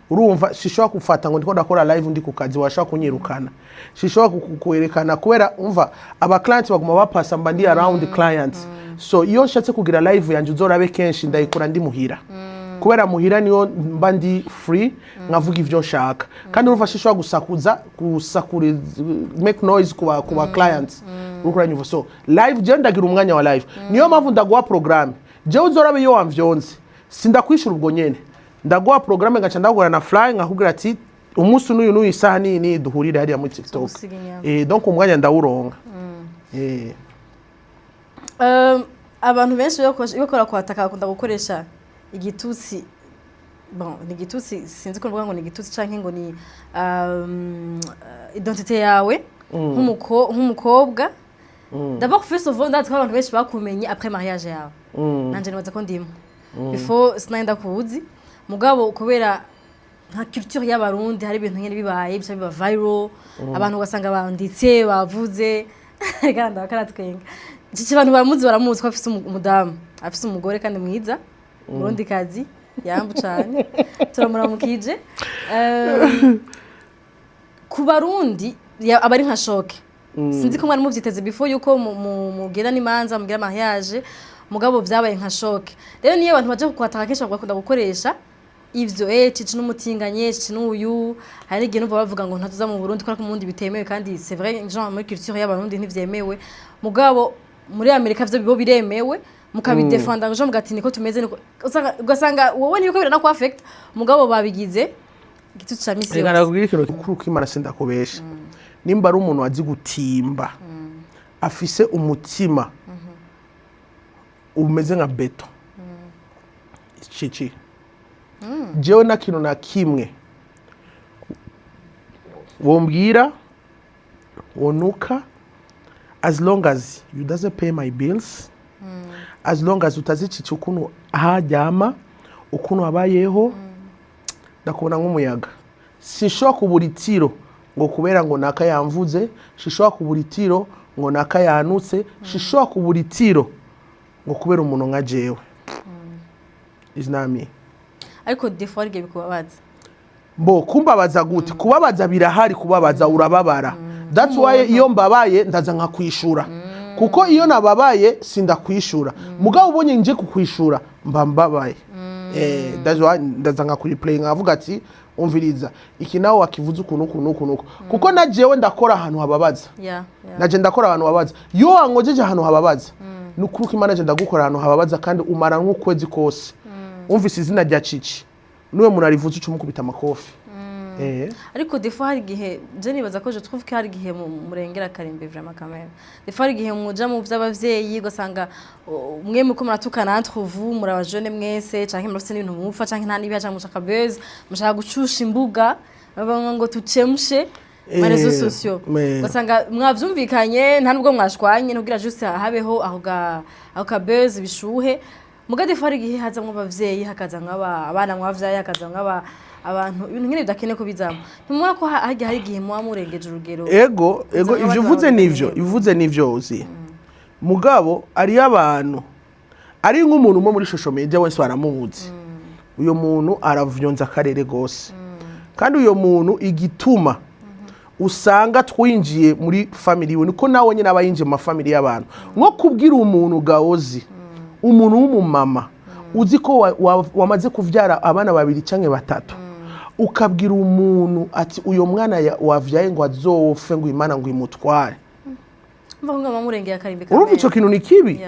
Urumva, sishobora gufata ngo ndiko ndakora live ndi ku kazi, washobora kunyirukana. Sishobora kwerekana kubera umva aba clients baguma bapasa, mba ndi around clients. So iyo nshatse kugira live yanje, uzorabe kenshi ndayikora ndi muhira, kubera muhira niyo mba ndi free, nkavuga ivyo nshaka. Kandi urumva sishobora gusakuza, gusakuriza, make noise kuba clients. Uriko uranyumva? So live, jewe ndagira umwanya wa live, niyo mpamvu ndaguha programme. Jewe uzorabe iyo wamvyonze, sindakwishura ubwo nyene, ndaguha programme, ngaca ndagura na fly, nkakubwira ati umunsi n'uyu n'uyu, isaha n'iyi n'iyi, duhurire hariya muri TikTok. Gusiga inyama. Donc umwanya ndawuronka. Abantu benshi iyo bakora kwataka bakunda gukoresha igitutsi. Bon, ni igitutsi, sinzi ko mvuga ngo ni igitutsi canke ngo ni identité yawe nk'umukobwa. D'abord, first of all, ndazi ko abantu benshi bakumenye après mariage yawe. Nanje nibaza ko ndimo before sinari ndakuzi, mugabo kubera Nka culture y'Abarundi, hari ibintu nyene bibaye bica biba viral, abantu ugasanga banditse, bavuze. Kandi bakaratwenga. Cici abantu baramuzi, baramuzi ko afise umudamu, afise umugore kandi mwiza, Murundi kazi. Yambu cane, turamuramukije. Ku Barundi aba ari nka choc. Sinzi ko mwari muvyiteze before yuko mugira n'imanza, mugira mariage, mugabo vyabaye nka choc. Rero niyo abantu baje kukwataka, kenshi bakunda gukoresha ivyo: "Cici n'umutinganye, Cici n'uyu." Hari n'igihe numva bavuga ngo ntatuza mu Burundi kubera ko mu Burundi bitemewe. Kandi c'est vrai, genre muri culture y'Abarundi ntivyemewe, mugabo muri Amerika vyo bibo biremewe. Mukabidefenda ngo mugati niko tumeze, niko ugasanga wowe ntibiko biranaku affect, mugabo babigize igitutu ca misi Reka yose. Nakubwira ikintu kuri uko Imana, sindakubesha, nimba ari umuntu azi gutimba, afise umutima umeze nka béton, Cici. Jewe na kintu na kimwe wombwira wonuka, as long as you doesn't pay my bills, as long as utazi Cici ukuntu aharyama, ukuntu abayeho, ndakubona nk'umuyaga. Sinshobora kubura itiro ngo kubera ngo naka yamvuze, sinshobora kubura itiro ngo naka yanutse, sinshobora kubura itiro ngo kubera umuntu nka jewe. Is not me. Ariko des fois hari igihe bikubabaza. Mbo kumbabaza gute? Kubabaza birahari, kubabaza urababara. That's why iyo mbabaye ndaza nkakwishura, kuko iyo nababaye sindakwishura. Mugabo ubonye nje kukwishura mba mbabaye. That's why ndaza nkakureplay, nkavuga ati: "Umviriza iki, nawe wakivuze ukuntu ukuntu ukuntu uku." Kuko na jewe ndakora ahantu hababaza. Naje ndakora ahantu hababaza. Iyo wankojeje ahantu hababaza, ni ukuri ko Imana, naje ndagukora ahantu hababaza, kandi umara nk'ukwezi kose wumvise izina rya Cici, niwe muntu arivuze uca umukubita amakofi. Ariko des fois hari igihe je nibaza ko, je trouve ko hari igihe murengera karimbi vraiment quand même. Des fois hari igihe muja mu vy'abavyeyi, ugasanga mwe muko muratukana entre vous, muri abajene mwese, canke murafise n'ibintu mupfa, canke nta n'ibiha, canke mushaka buzz, mushaka gucusha imbuga, bavuga ngo tucemshe ma réseaux sociaux. Ugasanga mwavyumvikanye, nta nubwo mwashwanye, nubwira juste habeho aho ka buzz, bishuhe. Muga des fois hari igihe hazamwo abavyeyi, hakaza nk'aba abana mwavyaye, hakaza nk'aba abantu, ibintu nk'ibyo bidakeneye ko bizamo. Ntimubona ko harya hari igihe muba murengeje urugero? Ego. Usanga Ivyo abandi uvuze bantu nivyo. bamenyereye. Ivuze nivyo uzi, mugabo ariyo abantu ari nk'umuntu umwe muri social media wese baramuzi. Uyo muntu aravyonza akarere gose, kandi uyo muntu igituma usanga twinjiye muri family iwe niko nawe nyine aba yinjiye mu mafamili y'abantu. Nko kubwira umuntu gawozi, umuntu w'umumama uzi ko wamaze kuvyara abana babiri canke batatu, ukabwira umuntu ati uyo mwana wavyaye ngo azopfe, ngo Imana ngo imutware. Mva ko ngama murengeye akarimbi. Urumva ico kintu ni kibi.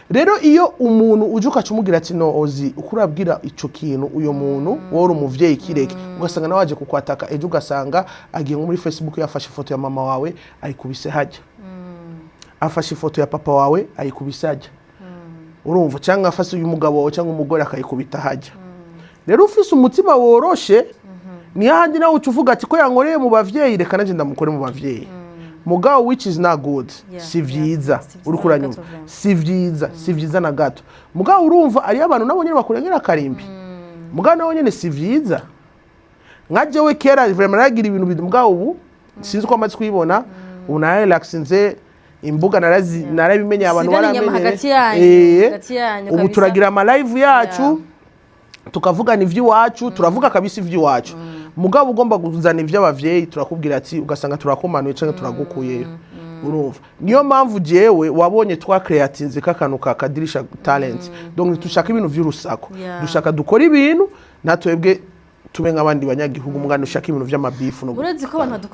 Rero iyo umuntu uje ukaca umubwira ati: "No ozi uko urabwira ico kintu uyo muntu, wowe uri umuvyeyi, kireke," ugasanga nawe waje kukwataka ejo, ugasanga agiye nko muri Facebook yafashe ifoto ya mama wawe ayikubise hajya, afashe ifoto ya papa wawe ayikubise hajya, urumva, cyangwa afashe uyu mugabo wawe cyangwa umugore akayikubita hajya. Rero ufise umutima woroshe, niyo handi nawe uca uvuga ati: "Ko yankoreye mu bavyeyi, reka nanjye ndamukore mu bavyeyi." Mugabo which is not good. Si vyiza. Si vyiza Uriko na uranyumva? gato vraiment. Si vyiza, si vyiza na gato. Mugabo urumva ariyo abantu nabo nyene bakurengera akarimbi, mugabo nabo nyene si vyiza. Nka jewe kera vraiment naragira ibintu mugabo ubu sinzi ko amaze kuyibona, ubu narelaxinze imbuga, narazi, narabimenye, abantu Sigana inyama baramenye. hagati yanyu, hagati yanyu Ubu kabisa. turagira ama live yacu, tukavugana ivy'iwacu, turavuga kabisa ivy'iwacu. Mugabo ugomba kuzana ivy'abavyeyi, turakubwira ati, ugasanga turakomanuye canke turagukuyeyo. Urumva, niyo mpamvu jewe wabonye twakreatinze kakantu ka Kadirisha Talent. Donc dushaka ibintu vy'urusaku, dushaka dukora ibintu natwebwe tube nk'abandi banyagihugu, mugabo dushaka ibintu vy'amabifu no Uretse ko abantu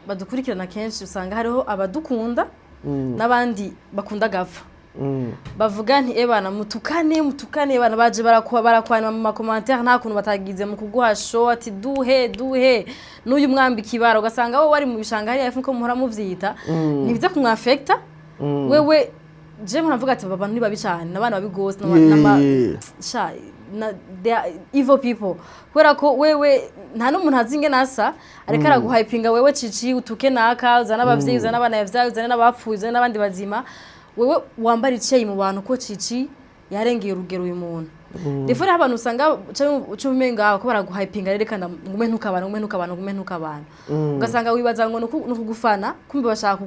badukurikirana kenshi, usanga hariho abadukunda n'abandi bakunda gapfa, bavuga nti: "Ebana, mutukane, mutukane." Ebana baje barakwana mu ma commentaires, nta kuntu batagize mu kuguha show, ati: "Duhe, duhe n'uyu mwambika ibara." Ugasanga wowe wari mu bishanga hariya, ko muhora muvyita, ntibiza kumwafekta wewe. Je mpora ati: "Aba bantu ni babi cane, n'abana babi gose, sha na, they are evil people." Kubera ko wewe nta n'umuntu azi ingene asa, ariko araguhypinga wewe: "Cici, utuke naka, uzane abavyeyi, uzane abana yavyaye, uzane n'abapfuye, uzane n'abandi bazima." Wewe wambara iceyi mu bantu ko Cici yarengeye urugero uyu muntu. Des fois hariho abantu usanga uca umenga ko baraguhypinga, rero reka ngume ntukabana, ngume ntukabana, ngume ntukabana, ugasanga wibaza ngo ni ukugufana, kumbe bashaka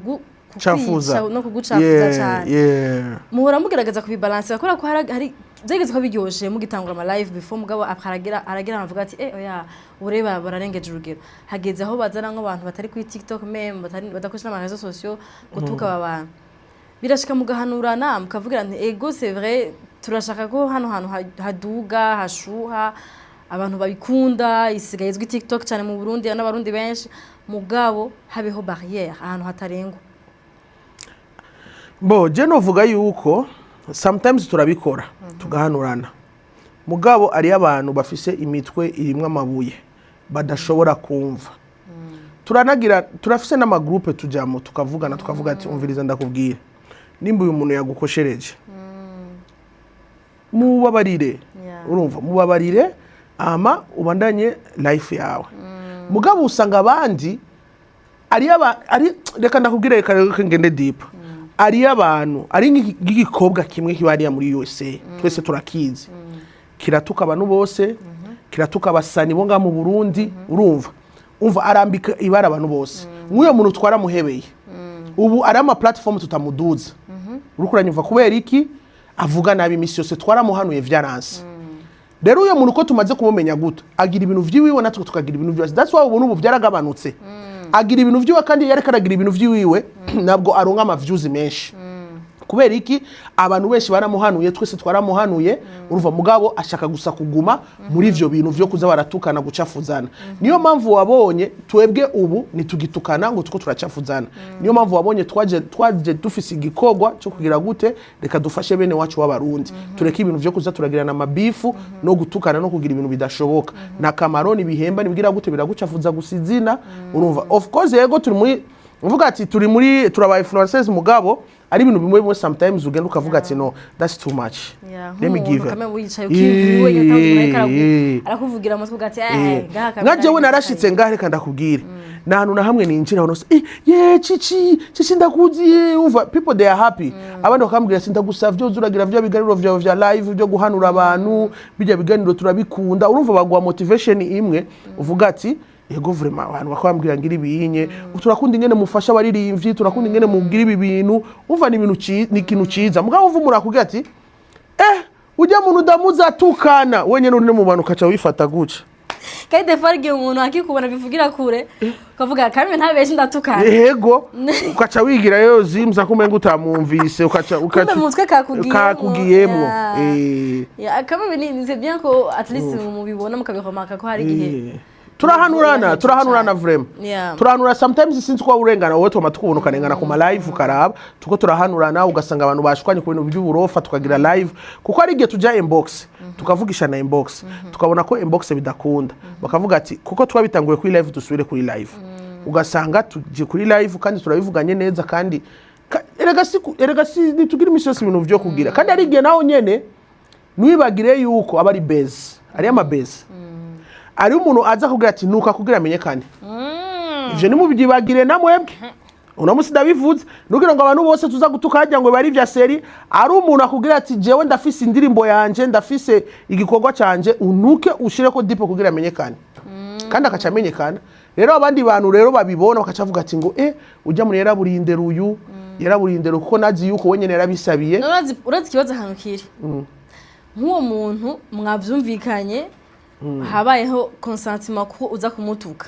Cafuza. kukwica no kugucafuza cyane. Muhora mugerageza kubibalansa, kubera ko hari byageze ko biryoshe mugitangura ama live before, mugabo aragira avuga ati: "Eh, oya, ureba bararengeje urugero." Hageze aho bazana nk'abantu batari kuri TikTok, même batari badakoresha n'ama réseaux sociaux, gutuka aba bantu. Birashika mugahanurana, mukavugira nti: "Ego, c'est vrai, turashaka ko hano hantu haduga, hashuha, abantu babikunda, isigaye izwi TikTok cyane mu Burundi n'Abarundi benshi, mugabo habeho barrière, ahantu hatarengwa." Bo je novuga yuko sometimes turabikora, tugahanurana, mugabo ariyo abantu bafise imitwe irimwo amabuye badashobora kumva. Turanagira, turafise n'amagroupe tujamo, tukavugana, tukavuga ati: "Umviriza ndakubwira, nimba uyu muntu yagukoshereje, mubabarire." Urumva, mubabarire ama ubandanye life yawe. Mugabo usanga abandi ari aba ari, reka ndakubwire, reka ngende deep, ari abantu ari nk'igikobwa kimwe kiba hariya muri USA, twese turakizi, kiratuka abantu bose, kiratuka abasani bo ngaha mu Burundi. Urumva, umva, arambika ibara abantu bose. Nk'uyo muntu twaramuhebeye, ubu ari ama platform tutamuduza. Uriko uranyumva? Kubera iki? Avuga nabi imisi yose, twaramuhanuye, vyaranse. Rero uyo muntu uko tumaze kumumenya guto, agira ibintu vyiwiwe, natwe tukagira ibintu vyacu. That's why ubuntu ubu byaragabanutse. Agira ibintu vyiwe, kandi iyo ariko aragira ibintu vyiwiwe ntabwo aronka ama views menshi. Kubera iki? Abantu benshi baramuhanuye, twese twaramuhanuye, urumva, mugabo ashaka gusa kuguma muri ivyo bintu vyo kuza baratukana, gucafuzana. Niyo mpamvu wabonye twebwe ubu ntitugitukana ngo tuko turacafuzana. Niyo mpamvu wabonye twaje dufise igikorwa cyo kugira gute? Reka dufashe bene wacu w'Abarundi, tureke ibintu vyo kuza turagirana amabifu no gutukana no kugira ibintu bidashoboka na kamaro, nibihemba, nibigira gute, biragucafuza gusa izina. Urumva, of course, yego, turi muri, uvuga ati turi muri, turaba influencers, mugabo ari ibintu bimwe bimwe sometimes ugenda ukavuga ati: "No, that's too much." Let me give her. Kamwe wicaye ukiyumvira wenyine, utazi umuntu ariko arakuvugira amatwi, ugati: "Eh, ngaha kamera." Nka jewe narashitse ngaha, reka ndakubwire, nta hantu na hamwe ninjira ahantu hose: "Eh, ye Cici, Cici, ndakuzi." Ye, umva, people, they are happy. Abandi bakambwira ati: "Ndagusavye uze uragira vya biganiro vyawe vya live byo guhanura abantu, bijya biganiro turabikunda." Urumva, baguha motivation imwe, uvuga ati: "Yego, vraiment." Abantu bakabambwira ngira ibinye: "Turakunda ingene mufasha abaririmbyi, turakunda ingene mugira ibi bintu." Umva, ni ibintu ni ikintu ciza. Mugabo uva umuntu akubwira ati: "Eh, ujya muntu ndamuzi atukana wenyene." Uri mu bantu ukaca wifata guca. Kandi des fois hari igihe umuntu akikubona bivugira kure, ukavuga kamwe ntabeshe, ndatukana. Yego, ukaca wigira yo zimza kumenga utamwumvise, ukaca ukaca Kumbe mu mutwe kakugiyemwo. Kakugiyemwo. Yeah, kamwe ni c'est bien ko at least mubibona, mukabihomaka ko hari igihe. Turahanurana, turahanurana vraiment. Turahanura sometimes. Sinzi ko urengana wowe, tuma tukubona ukarengana ku ma live, ukaraba tuko turahanurana, ugasanga abantu bashwanye ku bintu by'uburofa, tukagira live, kuko hari igihe tujya inbox, tukavugisha na inbox, tukabona ko inbox bidakunda, bakavuga ati: "Kuko twabitanguye kuri live, dusubire kuri live." Ugasanga tuje kuri live kandi turabivuganye neza. Kandi erega si ntitugira imisi yose ibintu vyo kugira. Kandi hari igihe naho nyene ntiwibagire yuko aba ari base, ari amabase, ari umuntu aza kugira ati nuka kugira amenyekane. Ivyo nimubyibagire namwebwe. Uno musi ndabivuze, nugira ngo abantu bose tuza gutuka hajya ngo bari vya seri. Ari umuntu akubwira ati: "Jewe ndafise indirimbo yanje, ndafise igikorwa canje, unuke ushireko dipo kugira amenyekane." Kandi akaca amenyekana. Rero abandi bantu rero babibona bakaca bavuga ati ngo: "Eh, ujya muri yaraburindera, uyu yaraburindera," kuko nazi yuko wenyene yarabisabiye. None urazi ikibazo ahantu kiri? Nk'uwo muntu mwavyumvikanye, habayeho consentement ko uza kumutuka,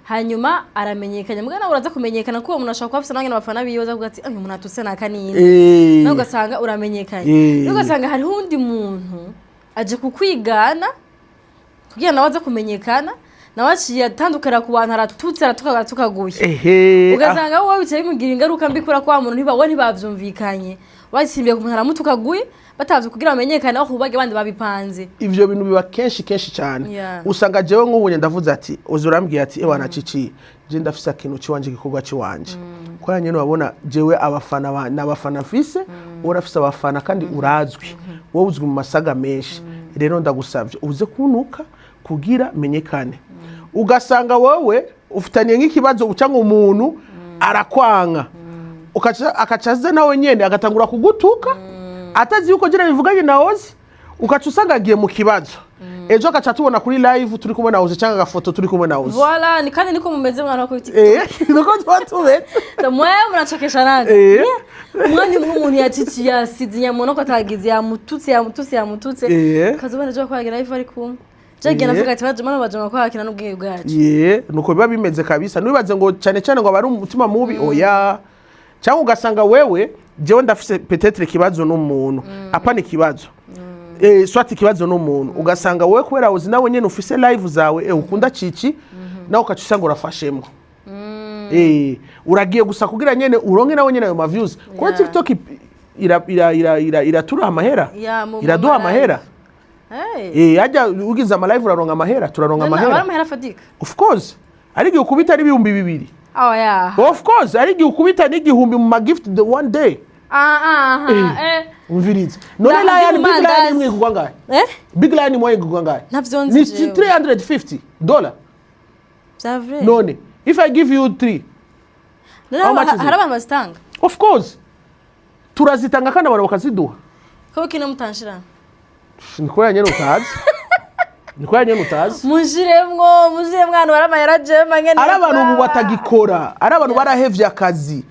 hanyuma aramenyekanye, mbwa nawe uraza kumenyekana, kuko uwo muntu ashobora kuba afise n'abandi abafana biwe, baza kuvuga ati: "Uyu muntu atutse naka ninde?" Nawe ugasanga uramenyekanye. Nawe ugasanga hariho uwundi muntu aje kukwigana kugira nawe aze kumenyekana, nawe aciye atandukira ku bantu, aratutse, aratuka, aratukaguye. Ugasanga wowe bicaye bimugira ingaruka mbi, kubera ko wa muntu ntiba we ntibavyumvikanye, basimbiye ku muntu aramutukaguye, batavye kugira bamenyekane, aho kubage abandi babipanze. Ivyo bintu biba kenshi kenshi cyane. Usanga jewe nk'ubu ndavuze ati, uzi urambwiye ati: "Ewa nacici, je ndafise ikintu ciwanje, igikorwa ciwanje." Kubera nyene urabona jewe abafana n'abafana mfise, wowe urafise abafana kandi urazwi, wowe uzwi mu masaga menshi. Rero ndagusavye uze kuntuka kugira menyekane. Ugasanga wowe ufitaniye nk'ikibazo cyangwa umuntu arakwanka, ukaca akaca aza nawe nyene agatangura kugutuka, atazi yuko jira bivuganye na Ozi. Ugaca usanga agiye mu kibazo, ejo agaca tubona kuri live turi kumwe na Ozi, cyangwa agafoto turi kumwe na Ozi. Voilà, ni kandi niko mumeze mwana kuri TikTok. Nuko tuba tumeze. Mwe muracokesha nande? Umwanya umwe umuntu yacici yasize inyama ko atagize, yamututse, yamututse, yamututse. Ukazobona ejo kwagira live ari kumwe. Jagiye navuga ati bajama bajama kwakina n'ubwenge bwacu. Ye, nuko biba bimeze kabisa. Ntiwibaze ngo cyane cyane ngo aba ari umutima mubi, oya. Cyangwa ugasanga wewe, jewe ndafise peut-être ikibazo n'umuntu, apana ikibazo, soit ikibazo n'umuntu, ugasanga wowe kubera uzi nawe nyene ufise live zawe, ukunda cici, nawe ukaca usanga urafashemwo, uragiye gusa kugira nyene uronke nawe nyene ayo ma views, kuko TikTok iratura amahera. Yeah, mu Iraduha ma amahera. Hey. Hajya ugize ama live uraronka amahera, turaronka None aba ari amahera. amahera afatika? Of course, ari igihe ukubita ari 2000. Oh yeah. Of course, ari igihe ukubita n'igihumbi mu ma gift the one day. Ah ah ah, eh. Umviriza none, Ndaha lion, big lion mandazi. imwe igurwa ngahe? Eh? Big lion imwe igurwa ngahe? Ntavyo nzi Ni jewe. $350. Vya vrai? None if I give you three, None how much is it? hari abantu bazitanga? Of course, turazitanga kandi abantu bakaziduha. Ko kino mutanshira? Ni kubera nyene utazi, ni kubera nyene utazi. Munshiremwo, munshiremwo ahantu hari amahera jema ngene. Ari abantu ubu batagikora, ari abantu barahevye akazi,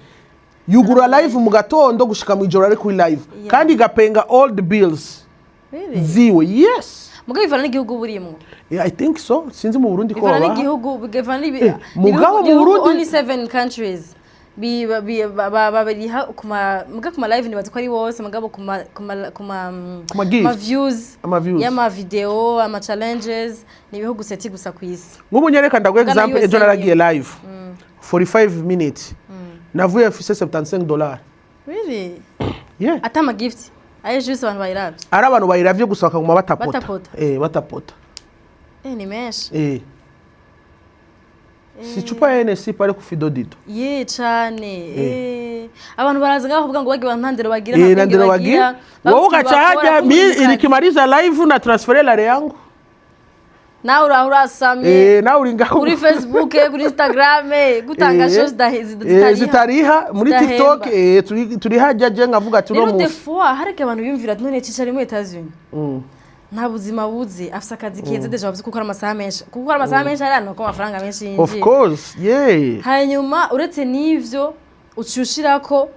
yugura live mu gatondo gushika mu ijoro ari kuri live, kandi igapenga all the bills Really? ziwe, yes. Mugabo bivana n'igihugu burimwo. Yeah, I think so. Sinzi mu Burundi ko Bivana babaha. n'igihugu, bivana n'ibi. Mugabo mu Burundi- Only seven countries babiriha kuma, muga kuma live nibaza ko ari wose, mugabo kuma Kuma gift. Ma views. Ama views. Y'ama video, ama challenges, ni ibihugu sept gusa ku isi. Nk'ubu nyereka ndaguha Ghana, example. Ejo USA. naragiye live 45 minutes, navuye mfise $75. Really? Yeah. Ata ama gift ayo, juste abantu bayiravye? Ari abantu bayiravye gusa, bakaguma batapota. Batapota. Batapota. Ni menshi. Si chupa ya NSC pale ku Fido Dido. Ye cane. Abantu baraza ngaho kuvuga ngo bagiye nta ndero bagira, nta Na bwenge ndero bagira. bagira. Wowe ugaca hajya, mi mi nikimaliza live na transfere lare yangu. Nawe uraho urasamye. Nawe uri ngaho. Kuri Facebook, kuri Instagram, gutanga shows zitariha. Zitariha muri Zidahemba. TikTok, turi hajya, je nkavuga ati uno Rero munsi des fois hari igihe abantu biyumvira ati none cicara muri Etats-Unis, nta buzima buzi, afise akazi keza, déjà bavuze kuko ari amasaha menshi, kuko ari amasaha menshi ari hano ko amafaranga menshi Of yinjiye. course, yeah. Hanyuma uretse n'ivyo, uciye ushirako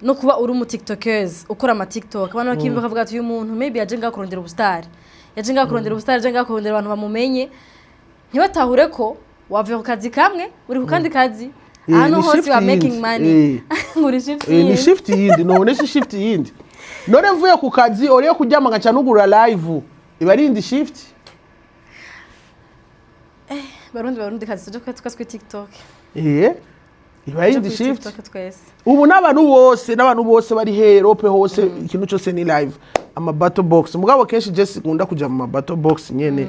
no kuba uri umu tiktokers, ukora ama TikTok, abantu bakiyumva bakavuga ati uyu muntu maybe yaje ngaho kurondera ubustar, yaje ngaho kurondera ubustar, yaje ngaho kurondera abantu bamumenye. Ntibatahure ko wavuye ku kazi kamwe uri ku kandi kazi. Ahantu Ni hose shift you are making yindi. money. Uri shift Ni yindi. shift yindi. None si shift yindi? None mvuye ku kazi oriyo kuryama ngaca nugura live, iba ari indi shift. Barundi, Barundi kazi, tuje twese kuri TikTok. Iba ari Tuje indi kuri shift. TikTok twese. Ubu n'abantu bose bari he Europe hose, ikintu cyose ni live, ama battle box. Mugabo kenshi je sikunda kuja mu ma battle box nyene.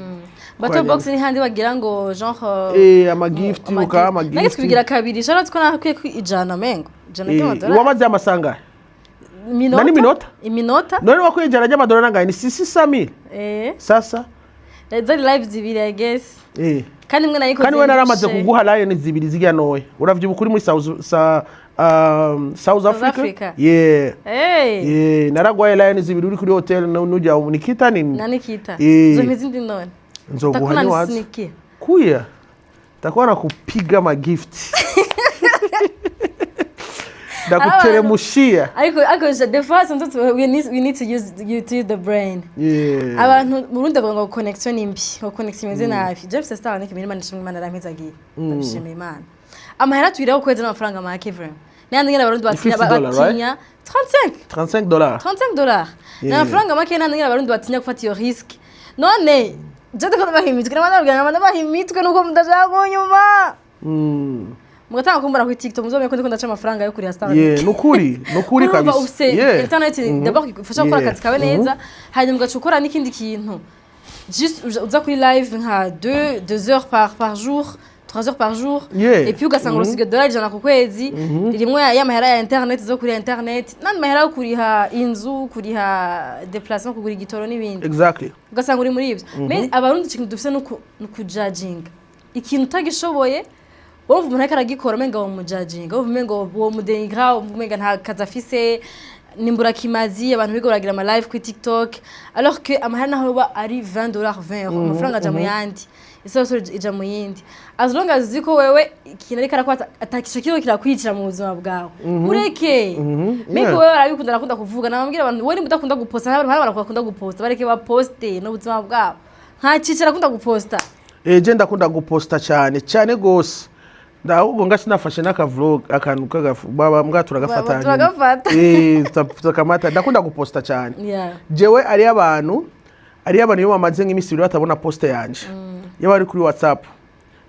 Battle box ni handi bagira ngo genre Ama gift, ukaha ama Nage gift. twigira kabiri, Charlotte, ko nakwiye ku 100, mengo 100 ry'amadolari. Wamaze amasanga Minota. Nani minota? Iminota. None wakwiye 100 ry'amadolari nangahe? Ni sisi samil. Sasa. Zari live zibiri, I guess. Kandi mwe nayikoze Kandi we naramaze ndushe. kuguha lion zibiri zirya noya, uravyibuka uri muri South Africa? Africa. Yeah. Hey. Yeah, naragwaye lion zibiri uri kuri hotel nujya Nikita nini. Na Nikita. Zo izindi none. Nzoguha Takuna niwaza. nisinikia. Kuya takuwa nakupiga magift, ndakuteremushia. Ariko des fois sometimes we need to use the brain. Abantu mu Burundi bavuga ngo connection ni mbi, ngo connection imeze nabi. James Star ni Imana ishimwe, Imana yarampezagiye, ndabishimira Imana. Amahera tuyiraho kwezi n'amafaranga make vraiment, n'ayandi nyene Abarundi batinya. $50, right? Batinya 35. $35. $35 ni amafaranga make, n'ayandi nyene Abarundi batinya gufata iyo risque. None je ndiko ndabaha imitwe, n'abandi ndabaha imitwe nuko mudashaka kunyuma, mugatanga kumbura kuri TikTok, muzamenye ko ndiko ndaca amafaranga yo kuriha Star. Yeah, nukuri, nukuri Urumva kabisa. ufise internet, d'abord ifasha gukora akazi kawe neza, hanyuma ugaca ukora n'ikindi kintu, juste uza kuri live nka 2 2 heures par jour, 3 heures par jour, et puis ugasanga urusiga $100 ku kwezi rimwe y'amahera ya internet zo kuri internet, n'andi mahera yo kuriha inzu, kuriha déplacement, kugura igitoro n'ibindi. Ugasanga uri muri ibyo. Mais Abarundi ikintu dufise ni ukujajinga ikintu utagishoboye. Wumva umuntu ariko aragikora, umenga womujajinga, wumva umenga womudenigra, wumva umenga nta kazi afise. Nimburakimazi, abantu biga baragira ama live kuri TikTok, alors que amahera naho yoba ari $20, 20 euros, amafaranga aja mu yandi, isoko ija mu yindi, as long as uzi ko wewe ikintu ariko arakora atakisho kiriko kirakwicira mu buzima bwawe, ureke. Maybe wewe arabikunda, arakunda kuvuga. Nababwira abantu, wowe nimba udakunda guposta, hari abantu bakunda guposta, bareke baposte n'ubuzima bwabo. Nta cicaro akunda guposta. Je ndakunda guposta cyane cyane gose. Ndahubwo nga sinafashe n'aka vlog, akantu kagafu baba mbwa turagafata. Baba, turagafata. Tukamata. Ndakunda guposta cyane. Jewe ari abantu iyo bamaze nk'iminsi 2 batabona poste yanje, iyo bari kuri WhatsApp,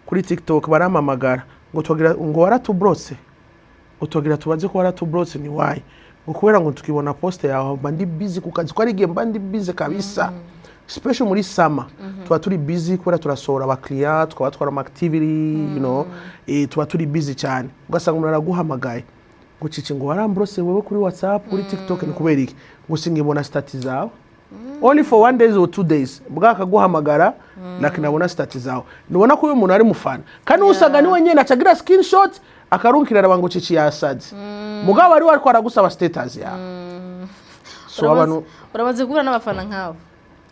kuri TikTok, barampamagara ngo twagira ngo waratubrotse, ngo twagira tubaze ko waratubrotse, ni why, ngo kubera ngo tukibona poste yawe. Mba ndi busy ku kazi, ko ari igihe mba ndi busy kabisa, special muri summer tuba turi busy kubera turasohora abakiriya, tukaba twara ama activity, tuba turi busy cyane. Ugasanga umuntu araguhamagaye ngo: "Cici, ngo warambrose wewe kuri WhatsApp, kuri TikTok, ni kubera iki ngo singibona status zawe?" Only for one days or 2 days bwakaguhamagara, lakini nabona status zawe, nubona ko uyu muntu ari mufana, kandi usanga niwe nyene acagira screenshot akarunkira, araba ngo Cici yasaze, mugabo ari ariko aragusaba status yawe. So abantu Uramaze guhura n'abafana nk'abo,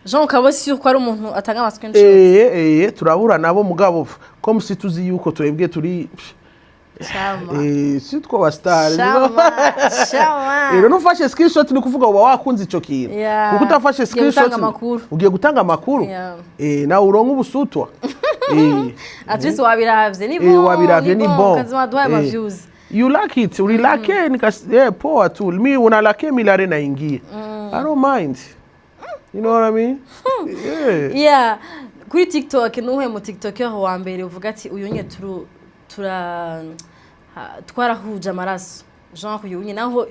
Jean, ukaba sûr ko ari umuntu atanga ama screenshot? Turabura nabo, mugabo comme si tuzi yuko twebwe turi Chama. Si two ba star. Chama, chama. Rero nufashe screenshot, ni kuvuga uba wakunze ico kintu, kuko utafashe Ugiye screenshot gutanga amakuru. Ugiye gutanga amakuru. Nawe uronka ubusutwa. At least wabiravye, ni bon. Wabiravye, ni bon. Kazima duhaye ama views. You like it, ulilake, nikas poa tu. Mi unalake milare naingie, I don't mind, you know what I mean? Yeah. Yeah, kuri TikTok, nuhe mu TikToker wa mbere uvuga ati uyu nye turu tura twarahuje amaraso, genre uyu nye naho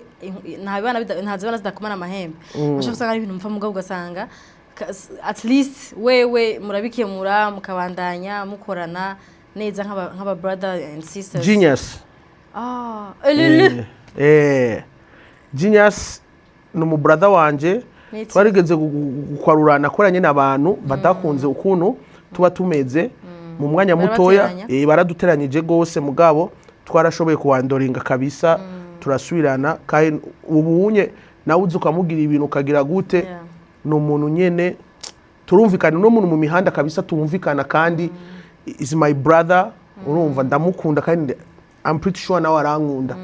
nta zibana zidakomana amahembe, ushobora gusanga ari ibintu mupfa, mugabo ugasanga at least wewe murabikemura, mukabandanya mukorana neza nk'aba brother and sisters? Genius. Ah, elele. Genius ni umubrother wanje. Niki? Twarigeze gukwarurana kubera nyine abantu badakunze ukuntu tuba tumeze mu mwanya mutoya. Barabateranya? Baraduteranyije gose, mugabo twarashoboye kuwandoringa kabisa, turasubirana. Kandi ubu unye nawe uzi ukamubwira ibintu ukagira gute. Ni umuntu nyene turumvikana, uno muntu mu mihanda kabisa tumvikana, kandi is my brother. Urumva, ndamukunda kandi I'm pretty sure nawe arankunda.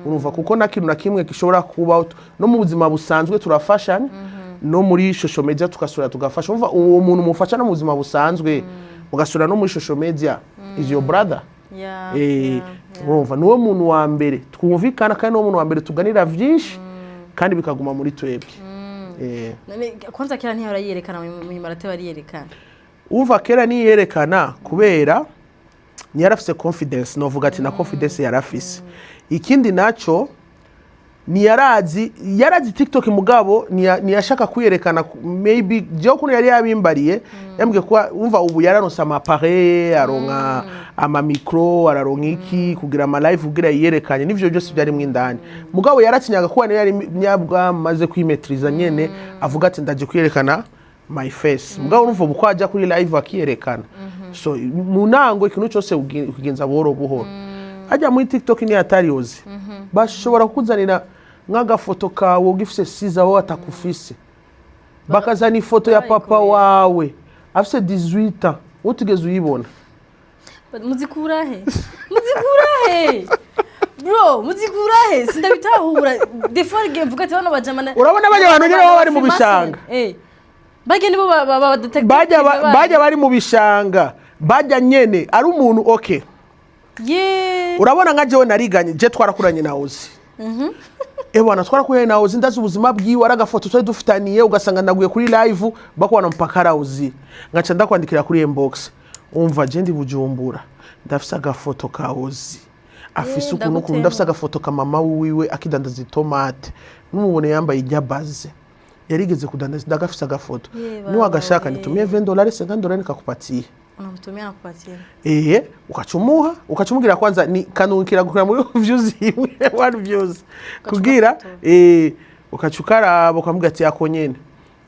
Urumva, kuko nta kintu na kimwe gishobora kubaho, no mu buzima busanzwe turafashanya, no muri social media tugasura tugafasha. Urumva, uwo muntu mufasha no mu buzima busanzwe, mugasura no muri social media, is your brother. Urumva, niwo muntu wa mbere twumvikana, kandi niwo muntu wa mbere tuganira vyinshi kandi bikaguma muri twebwe. None kwanza kera ntiyahora yiyerekana, mu nyuma arateba ariyerekana? Umva, kera niyerekana kubera ntiyarafise confidence, novuga ati na confidence yarafise. Ikindi naco, ntiyarazi, yarazi TikTok, mugabo ntiyashaka kwiyerekana. Maybe jewe ukuntu yari yabimbariye, yambwiye ko umva ubu yararonse ama appareil, aronka ama micro, araronka iki kugira ama live, kugira yiyerekanye, n'ivyo byose byarimo indani, mugabo yaratinyaga kuba niyo yari nyabwa amaze kwimetriza nyene, avuga ati ndaje kwiyerekana my face. Mugabo urumva ubu ko ajya kuri live akiyerekana. So mu ntango ikintu cyose ukigenza buhoro buhoro. Ajya muri TikTok ni atariyozi, bashobora kukuzanira nk'agafoto kawe ugifise siza, wowe atakufise, bakazana ifoto ya papa Barayikuye. wawe afise 18 ans, utigeze uyibona. Muzikura he? Muzikura he, bro? Muzikura he? Sindabitahura. Des fois igihe mvuga ati bano bajamana. Urabona bajya abantu nyine baba bari mu bishanga. Bajya nibo ba detective. Bajya bari mu bishanga, bajya nyene ari umuntu, okay. Urabona nka jewe nariganye, je twarakuranye na Ozi. Ebwana, twarakuranye na Ozi, ndazi ubuzima bwiwe, ari agafoto twari dufitaniye, ugasanga ndaguye kuri live bakubona mpaka Ozi, ngaca ndakwandikira kuri inbox: "Umva, je ndi Bujumbura, ndafise agafoto ka Ozi afise ukuntu ukuntu, Ndagutema. ndafise agafoto ka mama wiwe akidandaza itomate, n'umubone yambaye ijya baze yarigeze kudandaza, ndagafise agafoto, Ye, niwagashaka baba, nitumie $20, $50, nikakupatie." Unamtumia, nakupatia. Ehe, ukacumuha, ukacumubwira kwanza ni kanukira gukura muri views imwe, one views kugira gafotora. Ukaca ukaraba, ukamubwira ati yako nyene,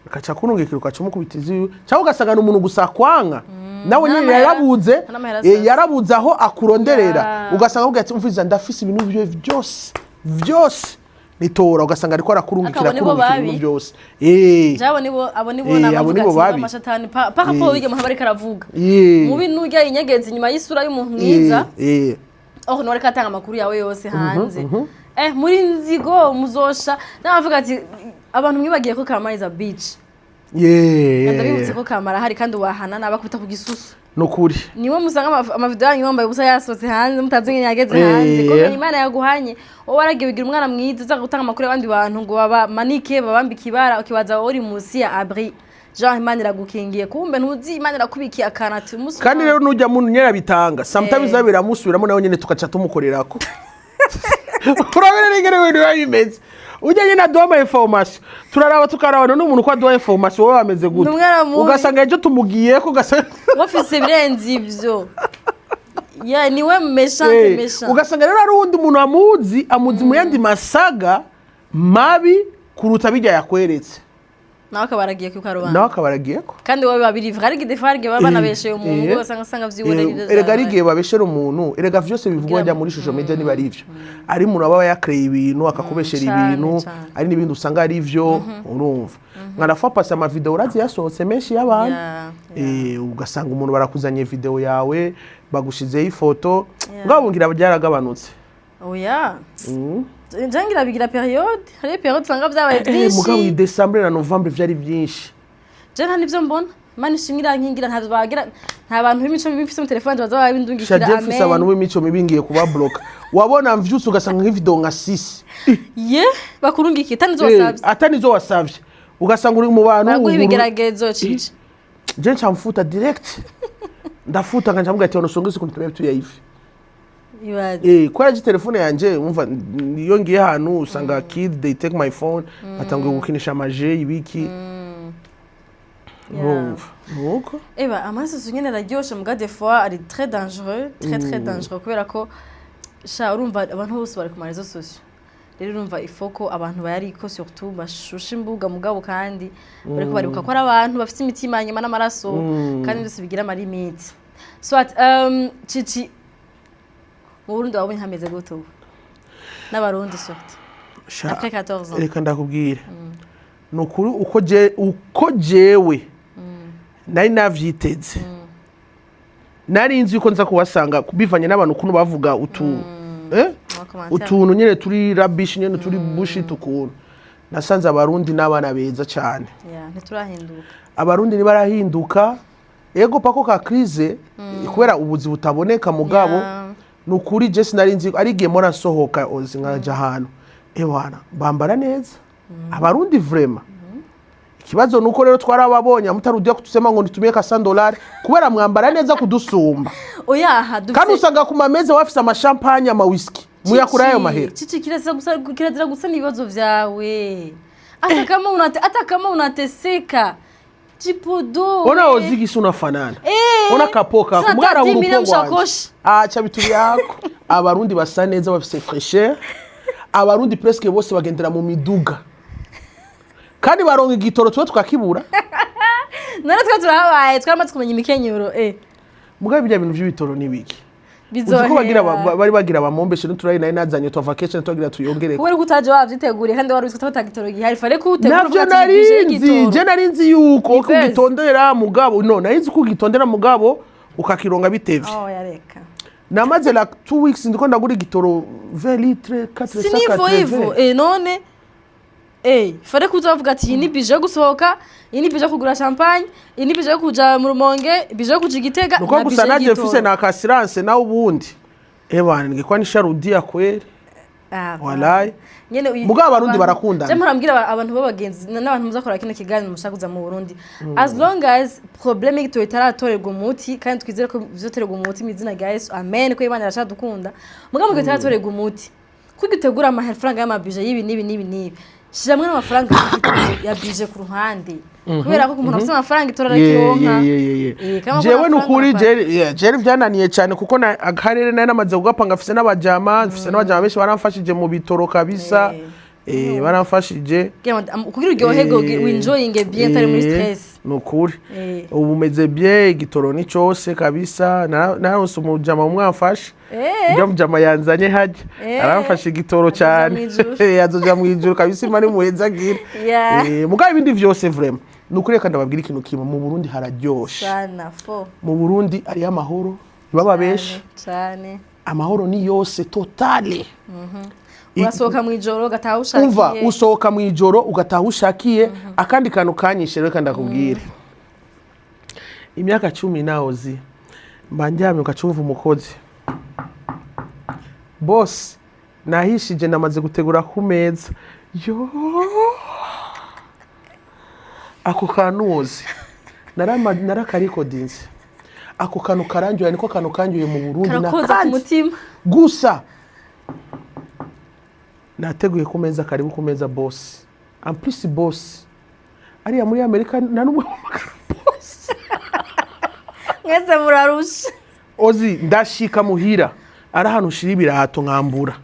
ukaca kunungikira, ukaca umukubita iziwe, cyangwa ugasanga ni umuntu gusa kwanga nawe nyene yarabuze. N'amahera sasa. Yarabuze aho akuronderera. Ya. Ugasanga akubwira ati: "Umviriza, ndafise ibintu byo byose byose, Nitora ugasanga ariko arakurungikira Akabo nibo akurungikira babi. ibintu byose. Jabo nibo, abo nibo Abo nabavuga nibo ati babi. amashatani par rapport y'iryo muntu bariko aravuga. Mubi nurya inyegezi inyuma y'isura y'umuntu mwiza. Oh, niwe ariko atanga amakuru yawe yose hanze. Muri nzigo muzosha nabavuga ati abantu mwibagiye ko Karma is a bitch. Ndabibutse ko Kamara ahari kandi wahana nabakubita ku gisusu. Nukuri. Niwe musanga amavideo yanyu wambaye ubusa yasohotse hanze, mutazi ingene yageze hanze. Ko Imana yaguhanye, wowe waragiye wigira umwana mwiza, uza gutanga amakuru y'abandi bantu ngo babamanike, babambike ibara, ukibaza wowe uri munsi ya abri, genre Imana iragukingiye, kumbe ntuzi Imana irakubikiye akantu ati umunsi Kandi rero nujya muntu nyene abitanga sometimes Eh. biramusubiramo, nawe nyene tukaca tumukorerako. Urabona n'ingene ibintu biba bimeze, ujya nyene aduha ama information, turaraba tukaraba, none umuntu ko aduha information, wowe wameze gute? Ni umwana mubi. Ugasanga ejo tumugiyeko, ugasanga wafise ibirenze ivyo ya niwe méchant. Méchant. Ugasanga rero hari uwundi muntu amuzi, amuzi mu yandi masaga mabi kuruta bijya yakweretse. Nawe akaba aragiye ku karubanda. Nawe akaba aragiyeko. Kandi wowe babiri hari igihe hari baba banabesheye umuntu, ugasanga vyiwe Erega ari igihe babeshera umuntu, erega vyose bivugwa Kugira njya muri social media niba ari ivyo, ari umuntu aba yakreye ibintu akakubeshera Cane, ibintu, cane. ari n'ibindi usanga ari ivyo. Urumva nka la fois passée, amavideo urazi yasohotse menshi y'abantu. Ugasanga umuntu barakuzanye video yawe, bagushizeho ifoto. Ngabo ngira byaragabanutse. Oya, nje ngira bigira période, hari période usanga vyabaye Mugabo iyi vyinshi. Décembre na Novembre vyari byinshi. Je nta nivyo mbona, Imana ishimwe irankingira, ntabyo bagira, nta bantu b'imico mibi mfise mu telefone baza babindungikira. Shaje mfise abantu b'imico mibi, ngiye kubabloka. Wabona mvyutse ugasanga nk'ivideo nka 6 ye bakurungikiye tani zo wasavye. Atani zo wasavye, ugasanga uri mu bantu Baraguha ibigeragezo, cici. Je nca mfuta direct, ndafuta nkaca mvuga ati wanusongeze kunitumia vitu ya hivi. Ibaze. Kubera je telefone yanje, umva, iyo ngiye ahantu usanga kid they take my phone, batanguye gukinisha amaje ibiki. Urumva nuko. Eba amaso nyene araryoshe, muga des fois ari très dangereux, très très dangereux, kubera ko sha urumva abantu bose bari ku ma réseaux sociaux. Rero urumva ifo ko abantu bayariko surtout bashusha imbuga, mugabo kandi bariko baribuka ko ari abantu bafite imitima nyuma n'amaraso, kandi byose bigira ama limites. Soit Cici, mu Burundi wabonye hameze gute ubu n'Abarundi surtout Sha, après 14 ans? Reka ndakubwira, ni ukuri, uko jewe nari navyiteze, nari nzi yuko nza kuhasanga bivanye n'abantu ukuntu bavuga utu Ama commentaire. Utuntu nyene turi rubbish, nyene turi bullshit, ukuntu nasanze Abarundi n'abana beza cyane. Yeah, ntiturahinduka. Abarundi ntibarahinduka, ego pako ka crise kubera ubuzi butaboneka, mugabo ni ukuri je sinari nzi, ari igihe mpora nsohoka ozi nkaja ahantu, ewana bambara neza Abarundi vraiment. Ikibazo nuko rero twarababonye mutarudia kutusema ngo nitumie ka 100 dollars, kubera mwambara neza kudusumba. Oya, dufise Kandi usanga ku mameza bafise amashampanye, amawiski, muyakura ayo mahera. Cici, kirazira gusa, kirazira gusa n'ibibazo vyawe, hata kama unate, hata kama unateseka, jipodo. Ona ozigisi unafanana. Ona kapoka Sina mwana tati mille urupo rwanje. mshakoshi. Acha bitu byako. Abarundi basa neza, bafise fraîcheur. Abarundi presque bose bagendera mu miduga kandi baronka igitoro, tuwe tukakibura. None twe turahabaye, twaramaze kumenya imikenyero. Mugabo ibya bintu by'ibitoro nibiki, uzi ko bagira bari bagira bamombeshe n'uturayi nari nazanye twa vacation, twagira tuyongere. Kubera ko utaje wavyiteguriye kandi wari uzi ko ata gitoro gihari, fallait ko utegura. Navyo Uvuga ati, nari "Budget nzi. y'igitoro." Je nari nzi yuko Ni ko buzz. ugitondera, mugabo no nari nzi ko ugitondera, mugabo ukakironga bitevye. Oh, yareka. Namaze like 2 weeks ndiko ndagura igitoro 20 litres. Si nivo ivo none fallait kuza bavuga ati iyi ni budget yo gusohoka, iyi ni budget yo kugura champagne, iyi ni budget yo kuja mu Rumonge, budget yo kuja i Gitega Nuko na gusa budget naje y'igitoro. mfise na assurance, nawe ubundi ebana ningekuwa nisharudia kweli. Ah, Walai. nyene Mugabo Abarundi barakundana. Je mpora mbwira abantu b'abagenzi n'abantu muzakora kino kiganiro mushaka kuza mu Burundi, as long as problème y'igitoro itaratorerwa umuti, kandi twizere ko bizotorerwa umuti mu izina rya Yesu, amen, ko Imana iracadukunda, mugabo mu gihe itaratorerwa umuti, kuko utegura amafaranga y'amabije y'ibi n'ibi n'ibi n'ibi, shiramwe n'amafaranga ya budget ku ruhande, kubera ko umuntu afite amafaranga itora arakironka. Kama Jewe kuna nukuri amafaranga. Jewe byananiye cyane, kuko na akarere nari namaze kugapanga, mfise n'abajama, mfise n'abajama benshi baramfashije mu bitoro kabisa. Baramfashije. Kugira uryoherwe, winjoyinge bien, utari muri stress. Ni ukuri. Ubu meze bien, igitoro ni cose kabisa. Naronse umujama umwe amfasha. Ujya mujama yanzanye hajya aramfasha igitoro Azoja cyane. mw'ijuru. Azoja mw'ijuru kabisa, Imana imuhezagire. Mugabo ibindi vyose, vraiment, ni ukuri, reka ndababwira ikintu kimwe: mu Burundi hararyoshe. Sana fo. Mu Burundi hariyo amahoro, ntibaba benshi. Cyane. Amahoro ni yose, totale. Urasohoka mu ijoro ugataha ushakiye. Umva, usohoka mu ijoro ugataha ushakiye. Akandi kantu kanyishe, reka ndakubwire, imyaka 10 nawozi mba ndyamye, ugacumva umukozi: "Boss, nahishije, namaze gutegura ku meza." Yo, ako kantu wozi narakarikodinze, ako kantu karangiye, niko kantu kangiye mu Burundi. Karakoza ku Nakandi mutima. Gusa nateguye ku meza, karibu ku meza boss. En plus boss ariya muri Amerika nta n'umwe wamagara boss. Mwese murarusha. Ozi ndashika muhira, ari ahantu ushira ibirato nkambura,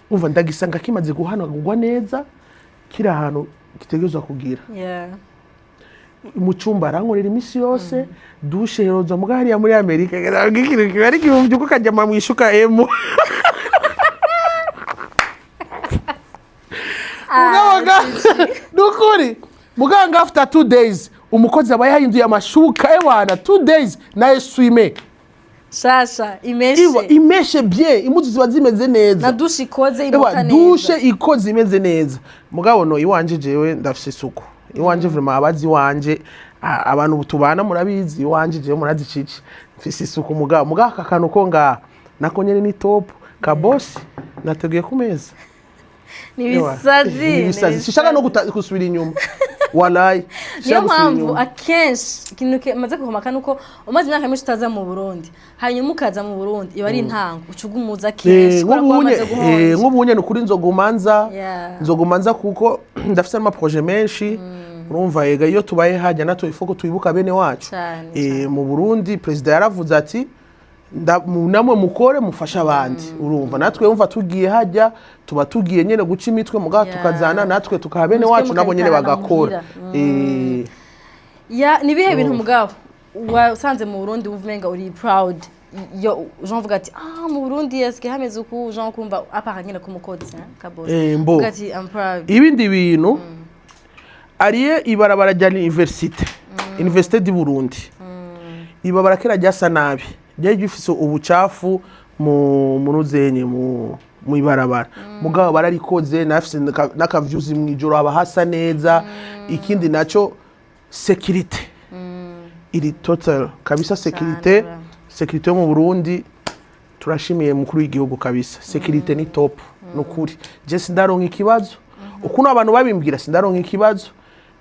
umva, ndagisanga kimaze guhanagurwa neza, kiri ahantu gitegerezwa kugira. Mu cyumba arankorera iminsi yose douche heroza. Muga hariya muri Amerika ikintu kiba ari igihumbi uko ukajya mu ishuka emu. Mugabo nukuri muganga, after 2 days umukozi aba yahinduye amashuka, ewana, 2 days na essuie-main. Shasha imeshe. Iwa imeshe bien, impuzu ziba zimeze neza. Na douche ikoze Ewa, imota neza. Douche ikoze imeze neza. Mugabo no iwanje, jewe ndafise isuku iwanje, vraiment. Abazi iwanje, abantu tubana murabizi, iwanje jewe murazi cici mfise isuku. Mugabo aka kantu ko ngaha nako nyene ni top ka boss, nateguye ku meza. Ni ibisazi. Ni ibisazi, sishaka no gusubira inyuma, walayi. Niyo Sishaka gusubira mpamvu inyuma. akenshi ikintu maze kuhomaka nuko umaze imyaka myinshi utaza mu Burundi, hanyuma ukaza mu Burundi, iba ari intango uca ugumuza kenshi kubera ko Nk'ubunye wamaze guhonja. Nk'ubunye ni ukuri nzogumanza nzogumanza kuko ndafise n'amaprojet menshi, urumva. Ega iyo tubaye hajya natwe ifoko twibuka bene wacu. Cane, Mu Burundi perezida yaravuze ati: "Namwe mukore mufashe abandi." Urumva, natwe wumva tugiye hajya tuba tugiye nyene guca imitwe, mugabo tukazana natwe tukaha bene Imitwe wacu, nabo nyene mukayitahana bagakora. muhira. Ya, ni ibihe bintu mugabo wasanze mu Burundi wumva umenga uri proud, yo Jean vuga ati: "Ah, mu Burundi eske hameze uku?" Jean kumva apara nyine ku mukozi ka boss. Mbo. Uvuga ati: "I'm proud." Ibindi bintu ariye ibarabara rya université du Burundi, ibarabara kera ryasa nabi, ryari rifise ubucafu mu muruzenye mu ibarabara, mugabo bararikoze, nafise n'akavyuzi mw'ijoro haba hasa neza. Ikindi naco, sécurité iri total kabisa, sécurité. Cane. Sécurité yo mu Burundi, turashimiye mukuru w'igihugu kabisa, sécurité ni top, nukuri. Je sindaronka ikibazo ukuntu abantu babimbwira, sindaronka ikibazo,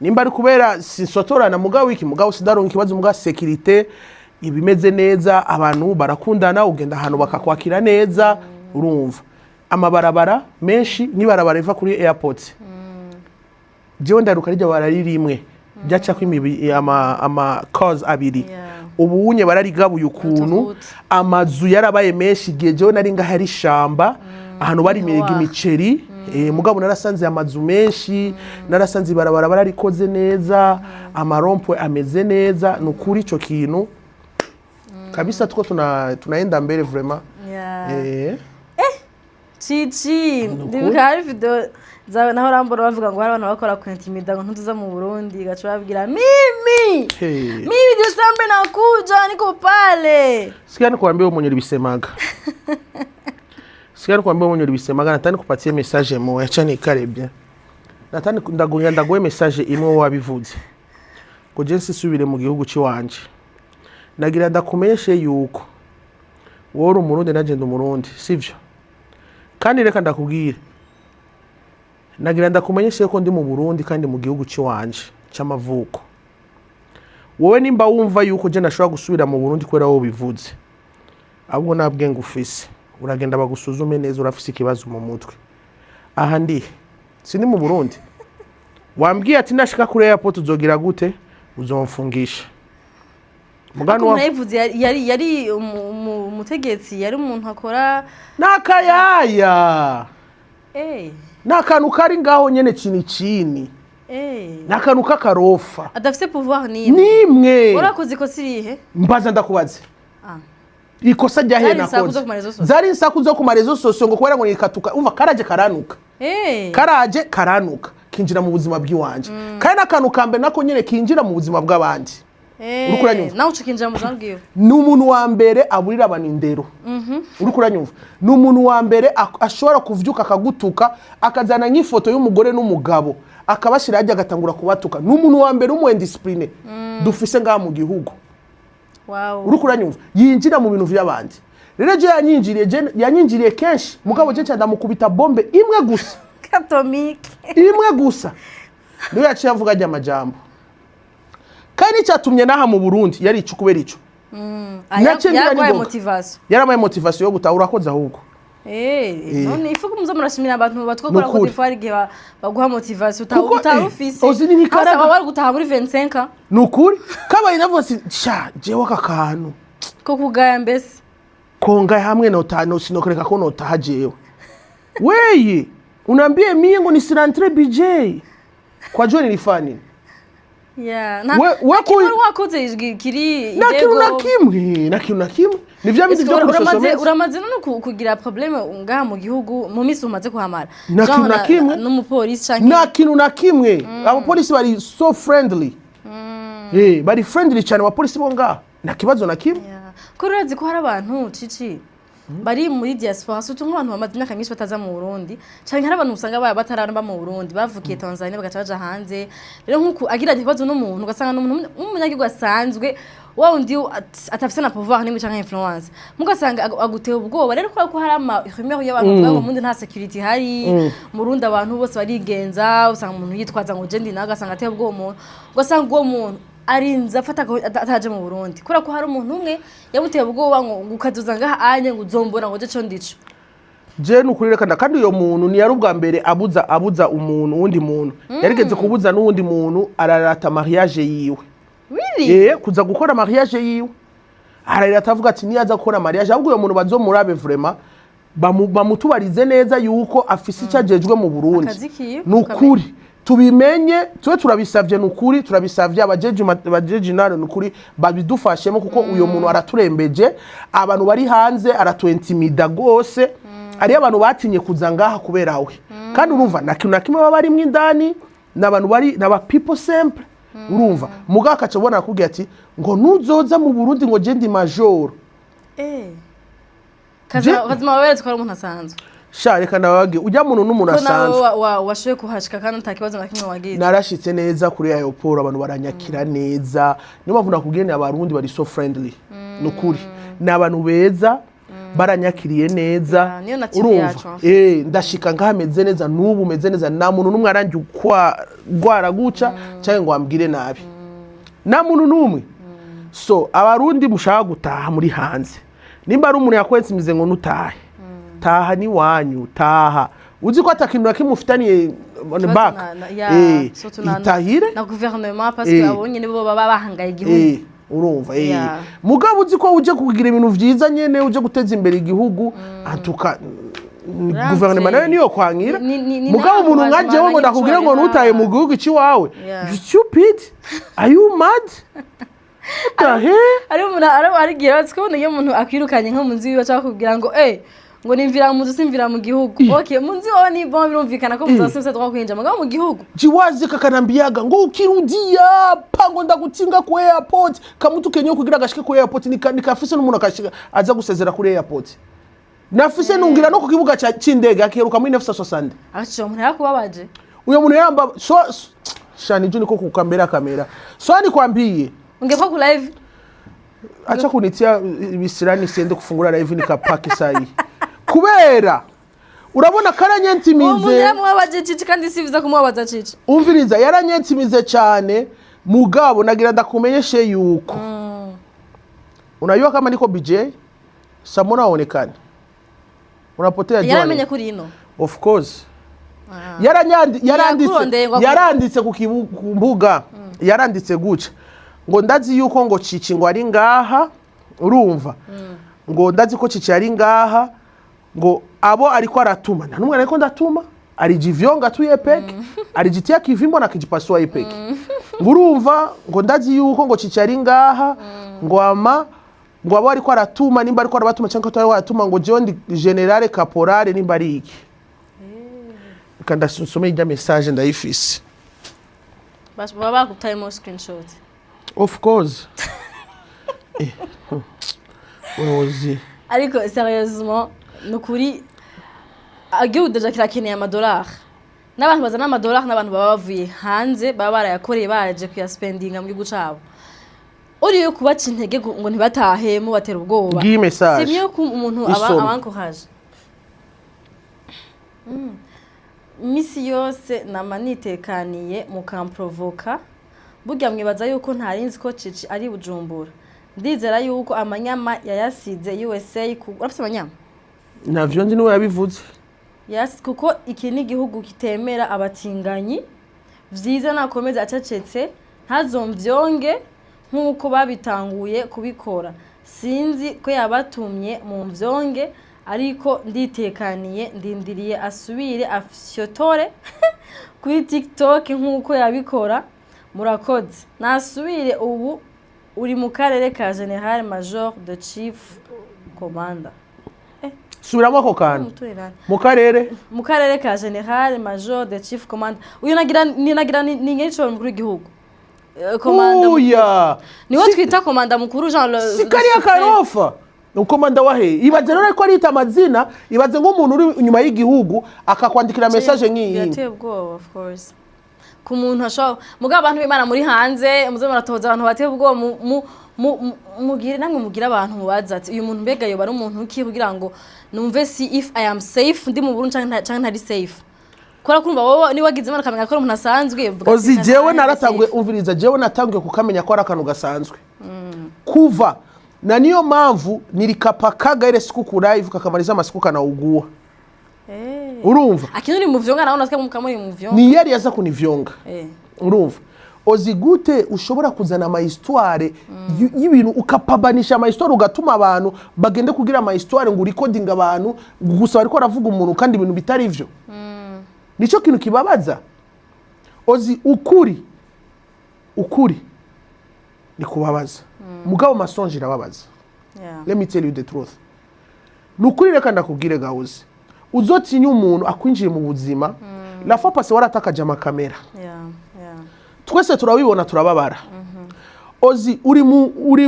nimba ari kubera sinsotorana, mugabo iki, mugabo sindaronka ikibazo. Mugabo sécurité ibimeze neza, abantu barakundana, ugenda ahantu bakakwakira neza. Urumva, amabarabara menshi n'ibarabara riva kuri airport, jewe ndaruka rijya bara ari rimwe ryacako imibi ama cars abiri. Ubu unye bararigabuye ukuntu. Autoroute. Amazu yarabaye menshi. Igihe jewe nari ngaho ari ishamba, ahantu barimiraga Niho imiceri. Mugabo narasanze amazu menshi, narasanze ibarabara bararikoze neza, amarond-point ameze neza. Ni ukuri ico kintu kabisa tuko tunaenda mbere vraiment. Cici, ndibuka hari video zawe naho rambona bavuga ngo hari abantu bakora kuintimida ngo ntutuza mu Burundi, gaca babwira mimi Hey. mimi Desembe nakuja, niko pale. Sikia nikuambie wewe mwenye ulivisemaga. Sikia nikuambie wewe mwenye ulivisemaga, nataka nikupatie message moja, acha nikale bien. Nataka ndaguye ndaguye message imwe wabivuze. Ngo je nsisubire mu gihugu ciwanje. Nagira ndakumenyeshe yuko wowe uri Umurundi nanje ndi Umurundi, sivyo? Kandi reka ndakubwire. Nagira ndakumenyeshe ko ndi mu Burundi kandi mu gihugu ciwanje c'amavuko. Wowe nimba wumva yuko je nashobora gusubira mu Burundi kubera wowe ubivuze, ahubwo nta bwenge ufise, uragenda bagusuzume neza, urafise ikibazo mu mutwe. Aha ndi sindi mu Burundi. Wambwiye ati nashika kuri airport uzogira gute? Uzomfungisha mugani Ariko umuntu yabivuze yari umutegetsi, yari umuntu akora Nakayaya. Ni akantu kari ngaho nyene chini chini. Ni akantu k'akarofa. Adafise pouvoir nimwe. Nimwe. Urakoze ikosa irihe? Mbaza ndakubaze. Ah. Ikosa ryahe Zari insaku nakoze? zo ku marezo sosiyo. Zari insaku zo ku ma réseaux sociaux, ngo kubera ngo nikatuka. Umva, karaje karanuka. Karaje karanuka, kinjira mu buzima bw'iwanje, kandi n'akantu ka mbere nako nyene kinjira mu buzima bw'abandi. Uriko uranyumva? Nawe ucikinjira mu buzima bwiwe. Ni umuntu wa mbere aburira abantu indero. Uriko uranyumva? Ni umuntu wa mbere ashobora kuvyuka akagutuka, akazana nk'ifoto y'umugore n'umugabo, akabashyira hajya, agatangura kubatuka. Ni umuntu wa mbere w'umu indiscipliné dufise ngaha mu gihugu. Uriko uranyumva? Yinjira mu bintu vy'abandi. Rero je yanyinjiriye, yanyinjiriye kenshi, mugabo je nca ndamukubita bombe imwe gusa. Atomique. Imwe gusa niyo yaciye avuga ajya amajambo. Kandi icyatumye n'aha mu Burundi yari ico, kubera ico Naciye ngira Yaguhaye n'ingoga. motivation. Yarabaye motivation yo gutaha. Urakoze ahubwo. None ifu muzo murashimira abantu batwakora ko Nukuri. des fois hari igihe baguha motivation Kuko, utari ufise. Ozi ni nikaraga. Hasa wari gutaha muri 25. Ni ukuri kabaye navuga ati: "Sha, jewe aka kantu ko kugaya mbese. Konga hamwe nota sinokereka ko notaha jewe. Weye unaambie mie ngo nisirentre BJ kwa John nilifanya nini?" Yeah. We Nta kintu wari wakoze kiri Na kintu na idego. kimwe, na kintu na kimwe. Ni vya bindi Ese vyo kuri social media. Uramaze none kugira problème ngaha mu gihugu mu minsi umaze kuhamara? Na Genre kintu na kimwe. N'umupolisi canke? Nta kintu na kimwe. Abapolisi bari so friendly. Bari friendly cyane abapolisi bo ngaha, nta kibazo na kimwe. Yeah. Ko urazi ko hari abantu, Cici, bari muri diaspora, surtout nk'abantu bamaze imyaka myinshi bataza mu Burundi, canke hari abantu usanga batararamba mu Burundi, bavukiye Tanzania bagaca baja hanze. Rero nk'uku agira ikibazo n'umuntu, ugasanga n'umuntu w'umunyagihugu asanzwe, wa wundi atafise na pouvoir nimwe canke influence, mugasanga aguteye ubwoba. Rero kubera ko hari ama rumeur y'abantu bavuga ngo mu Burundi nta security ihari, mu Burundi abantu bose barigenza, usanga umuntu yitwaza ngo je ndi nawe, ugasanga ateye ubwoba umuntu, ugasanga uwo muntu arinze afata ataje mu Burundi kubera ko hari umuntu umwe yamuteye ubwoba ngo ukazuza ngaha anye, ngo uzombona, ngo je co ndico. Je nukuri reka kandi uyo muntu ntiyari ubwa mbere abuza umuntu uwundi muntu. Yarigeze kubuza n'uwundi muntu, ararata mariage yiwe. Really? Kuza gukora mariage yiwe, ararata avuga ati niyaza gukora mariage. Ahubwo uyo muntu bazomurabe vraiment, bamutubarize neza yuko afise icyo ajejwe mu Burundi. Akazi kiwe. Nukuri tubimenye, tube turabisavye, nukuri turabisavye abajeji, abajeji naro nukuri babidufashemo, kuko uyo muntu araturembeje. Abantu bari hanze aratuintimida gose. Hariyo abantu batinye kuza ngaha kubera we. Kandi urumva nta kintu na kimwe baba barimwo indani, ni abantu bari ni aba people simple. Urumva mugabo akaca abona akubwira ati ngo nuzoza mu Burundi, ngo je ndi majoro. Kazima waberetse ko ari umuntu asanzwe. Sha, reka ndababwire, ujya muntu n'umuntu ko nawe asanzwe. Washoboye kuhashika kandi ata kibazo na kimwe wagize. Narashitse neza kuri aéroport, abantu baranyakira neza. Niyo mpamvu nakubwiye ni Abarundi bari so friendly. Ni ukuri ni abantu beza, baranyakiriye neza. Yeah, niyo nature Urumva? yacu, en fait. Ndashika ngaha meze neza, n'ubu meze neza. Nta muntu n'umwe arangiye ukwa guca cyangwa ngo ambwire nabi, nta muntu n'umwe. So Abarundi mushaka gutaha muri hanze, nimba ari umuntu yakwetse imize ngo nutahe, taha ni wanyu, taha uzi ko atakintu na kimwe ufitaniye on Ikibazo back. Surtout Itahire. na gouvernement, parce que abo nyene bo baba bahangaye igihugu. Urumva, Yeah. mugabo uzi ko uje kugira ibintu vyiza nyene, uje guteza imbere igihugu, antuka guverinoma nayo niyo kwankira. Ni Mugabo nawe umuntu nka jewe ngo wazimana ndakubwire ngo nyine. ntutaye mu gihugu iwawe, Yeah. you stupid, are you mad? What the hell? Ari umuntu ari igihe bazi kubona iyo umuntu akwirukanye nko mu nzu yiwe, ashaka kubwira ngo ngo nimvira mu nzu, simvira mu gihugu. Okay, mu nzu iwawe ni bon, birumvikana ko mu nzu simse twa kwinjira, mugabo mu gihugu. Jiwazi kakanambiaga ngo ukirudia pango ndagutinga ku airport. Kamutu kenye kugira gashike ku airport, nikafise n'umuntu akashika aza gusezera kuri airport, nafise nungira no ku kibuga c'indege akiheruka muri 1960. Abaciye umuntu yarakubabaje. Uyo muntu yamba so shani jo niko kukambera kamera, so nikwambie. Ungekuwa ku live. Acha kunitia bisirani, siende kufungura live nikapaki sahi, kubera urabona Uwo muntu karanyentimize. yaramubabaje Cici, kandi si biza kumubabaza Cici. Umviriza, yaranyentimize cyane, mugabo nagira ndakumenyeshe yuko unajua kama niko BJ Samona aonekane unapotea Johnny. Yaramenye kuri ino. Of course. Yaranditse. Yakurondeye ngo Yaranditse ku mbuga, yaranditse guca ngo ndazi yuko ngo Cici ngo ari ngaha. Urumva, ngo ndazi ko Cici ari ngaha, ngo abo ariko aratuma, nta n'umwe ariko ndatuma. Alijivyoonga tu ye peke, alijitia kivimbo na kijipasua ye peke. Ngo urumva ngo ndazi yuko ngo Cici ari ngaha, ngo ama ngo abo ariko aratuma, nimba ariko arabatuma cyangwa atari aratuma, ngo jewe ndi général caporal, nimba ari iki. Reka ndasome irya message, ndayifise. Baba bagutayemo screenshot. Of course. Uzi. Ariko sérieusement, ni ukuri igihugu déjà kirakeneye amadolari, n'abantu bazana amadolari n'abantu baba bavuye hanze, baba barayakoreye, baje kuyaspendinga mu gihugu cabo. Uriyo kubaca intege ngo ntibatahe, mubatera ubwoba. Ngiyi message. C'est mieux ko umuntu aba Isome. Abankoraje misi yose nama nitekaniye mukamprovoka. Burya mwibaza yuko ntarinzi ko Cici ari Bujumbura. Ndizera yuko amanyama yayasize USA urafise amanyama? Ntavyo nzi, niwe yabivuze. Yes, kuko iki ni igihugu kitemera abatinganyi. Vyiza nakomeze acecetse, ntazomvyonge nk'uko babitanguye kubikora. Sinzi ko yabatumye mu mvyonge, ariko nditekaniye, ndindiriye asubire afyotore kuri TikTok nk'uko yabikora. Murakoze. Nasubire ubu uri mu karere ka General Major de Chief Commander. Subiramo ako kantu. Umuturirane. Mu karere Mu karere ka General Major de Chief Commander. Uyu nagira ni nagira ni nk'icyo mukuru w'igihugu. Komanda mukuru. Uya. Niwe twita komanda mukuru, Jean le Si kariya karofa ukomanda wahe. Ibaze rero ko arita amazina, ibaze nk'umuntu uri inyuma y'igihugu akakwandikira message nk'iyi. Birateye ubwoba, of course, ku muntu ashobora. Mugabo abantu b'Imana muri hanze, muze muratoza abantu bateye ubwoba, mugire namwe, mugire abantu mubaza ati: "Uyu muntu mbega yoba ari umuntu ki?" kugira ngo numve si if I am safe ndi mu Burundi canke ntari safe. Kubera kumva wowe niba wagize Imana ukamenya ko ari umuntu asanzwe, uvuga ati, Ozi, jewe "Ntari naratanguye safe." Umviriza, jewe natanguye kukamenya ko ari akantu gasanzwe kuva na niyo mpamvu nilikapakaga ile siku ku live, kakamaliza masiku kanaugua. Urumva? Akini uri mu vyonga nawe, natwe mukamuri mu vyonga. Ni yari yaza kunivyoonga. Urumva ozi, gute ushobora kuzana ama histoire y'ibintu, ukapabanisha ama histoire, ugatuma abantu bagende kugira ama histoire ngo urikodinga abantu gusa bariko baravuga umuntu kandi ibintu bitari vyo? Nico kintu kibabaza ozi. Ukuri, ukuri ni kubabaza, mugabo mensonge irababaza. Let me tell you the truth, ni ukuri. Reka ndakubwire gahuze, uzotinya umuntu akwinjiye mu buzima. La fois passée waratakaje amakamera. Twese turabibona, turababara. Ozi, uri